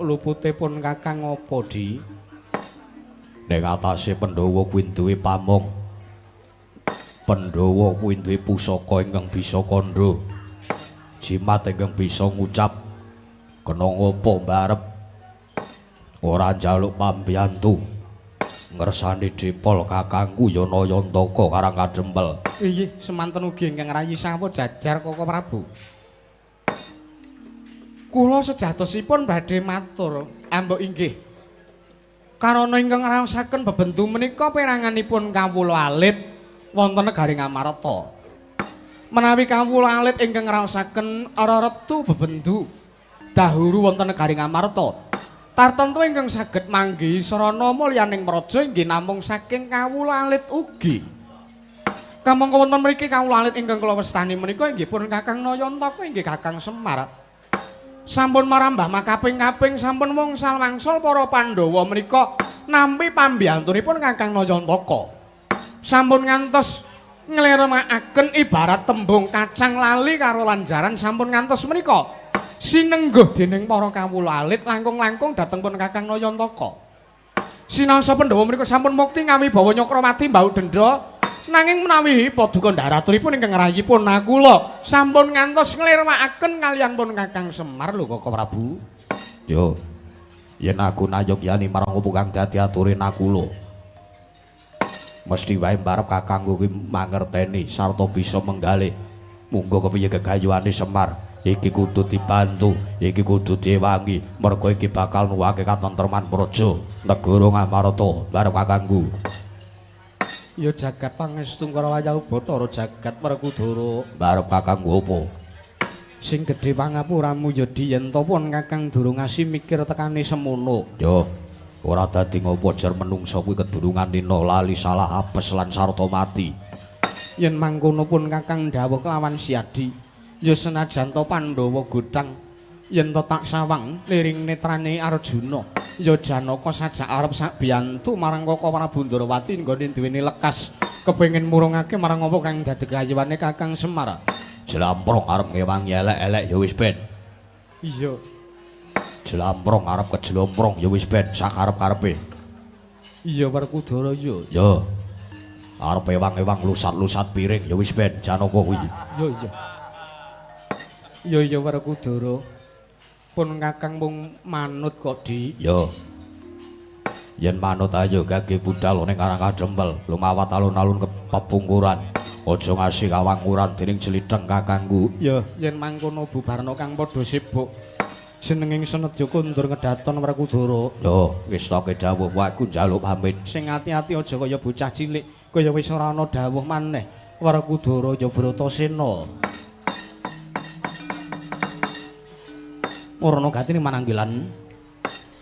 Lupute pun Kakang apa, Di? Ning atase Pandhawa kuwi duwe pamong. Pandhawa kuwi duwe pusaka ingkang bisa kandha. Jimat ingkang bisa ngucap. Kena ngopo barep? Ora njaluk pambiyantu. Ngersani dipol kakangku ya Nayantaka Karang Kadempel. Inggih, semanten ugi ingkang rayi sampun jajar Kaka Prabu. Kula sejatosipun badhe matur, ambok inggih. Karana ingkang ngraosaken bebendu menika peranganipun kawula alit wonten negari Ngamarta. Menawi kawula alit ingkang ngraosaken reretu bebendu dahuru wonten negari Ngamarta, tartemtu ingkang saged manggihi sarana mulyaning praja inggih namung saking kawula alit ugi. Kamangka wonten mriki kawula alit ingkang kula wastani menika inggih pun Kakang Nayantaka inggih Kakang Semar. Sampun marambah makaping-kaping sampun wongsal-wangsal para Pandhawa menika nampi pambiyantunipun Kakang Nayantaka. Sampun ngantos ngleremakaken ibarat tembung kacang lali karo lanjaran sampun ngantos menika sinengguh dening para kawula alit langkung-langkung dhateng pun Kakang Nayantaka. Sinaosa Pandhawa menika sampun mukti ngawibawa Nyakrawati mbau dendha, nanging menawi paduka ndaraturipun ingkang ngrayipun Nakula sampun ngantos nglirwakaken kaliyan pun Kakang Semar lho Kaka Prabu. Yo, yen aku nayogyani marang opo kang dadi ature Nakula, mesti wae mbarep kakangku kuwi mangerteni sarta bisa menggalih. Munggo kepiye gegayuhane Semar iki kudu dibantu, iki kudu diewangi, mergo iki bakal nuwake katentreman praja negara Ngamarta barep kakangku. Ya jagat pangestu Kurawa Bathara jagat Werkudara barep kakangku apa? Sing gedhe pangapuramu ya Di yen to pun Kakang durung ngasih mikir tekane semono. Yo, ora dadi ngopo jer menungsa kuwi kedurungan nina lali salah apes lan sarta mati. Yen mangkono pun Kakang dhawuh kelawan Siadi, ya senajan to Pandhawa godhang yen to tak sawang liring netrane Arjuna, ya Janaka sajak arep sakbiyantu marang Kaka Prabu Ndrawati nggone duweni lekas kepengin murungake marang apa kang dadi gayuhane Kakang Semar. Jlamprong arep ngewangi elek-elek ya wis ben. Iya. Jlamprong arep kejlomprong ya wis ben sakarep-karepe. Iya Werkudara ya. Ya. Arep ewang-ewang lusat-lusat piring ya wis ben Janaka kuwi. Ya iya. Ya iya Werkudara. Pun Kakang mung manut kok, Di. Ya. Yen manut ayo gage budal ning Karang Kadempel, lumawat alun-alun kepepungkuran. Aja ngasih kawangkuran dening jlitheng kakangku. Ya, yen mangkono bubarna kang padha sibuk. Jenenging Senedya kondur ngedaton Werkudara. Yo, wis toke dawuh aku njaluk pamit. Sing ati-ati aja kaya bocah cilik, kaya wis ora ana dawuh maneh. Werkudara ya Bratasena. Purna gatine mananggilan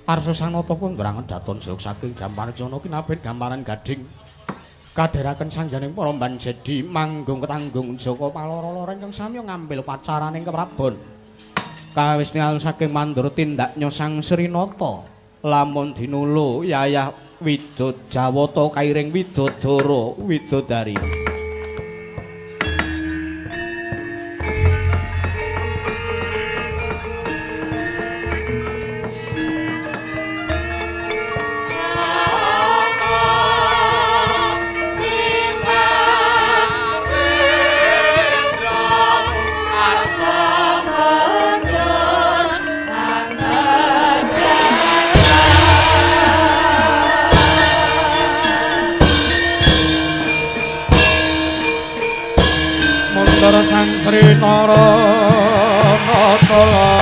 Arsa Sanata kondur ngedaton jog saking Gamparjana kinabet gamparan gading. Kadheraken sanjaning para mbanjedi manggung ketanggung jaka paloro-loro ingkang sami ngambil pacaraning keprabon. Kawis tingal saking mandur tindaknya Sang Srinata lamun dinulu yayah Widodjawata kairing Widodara Widodari. Sang Sri Nara Nata.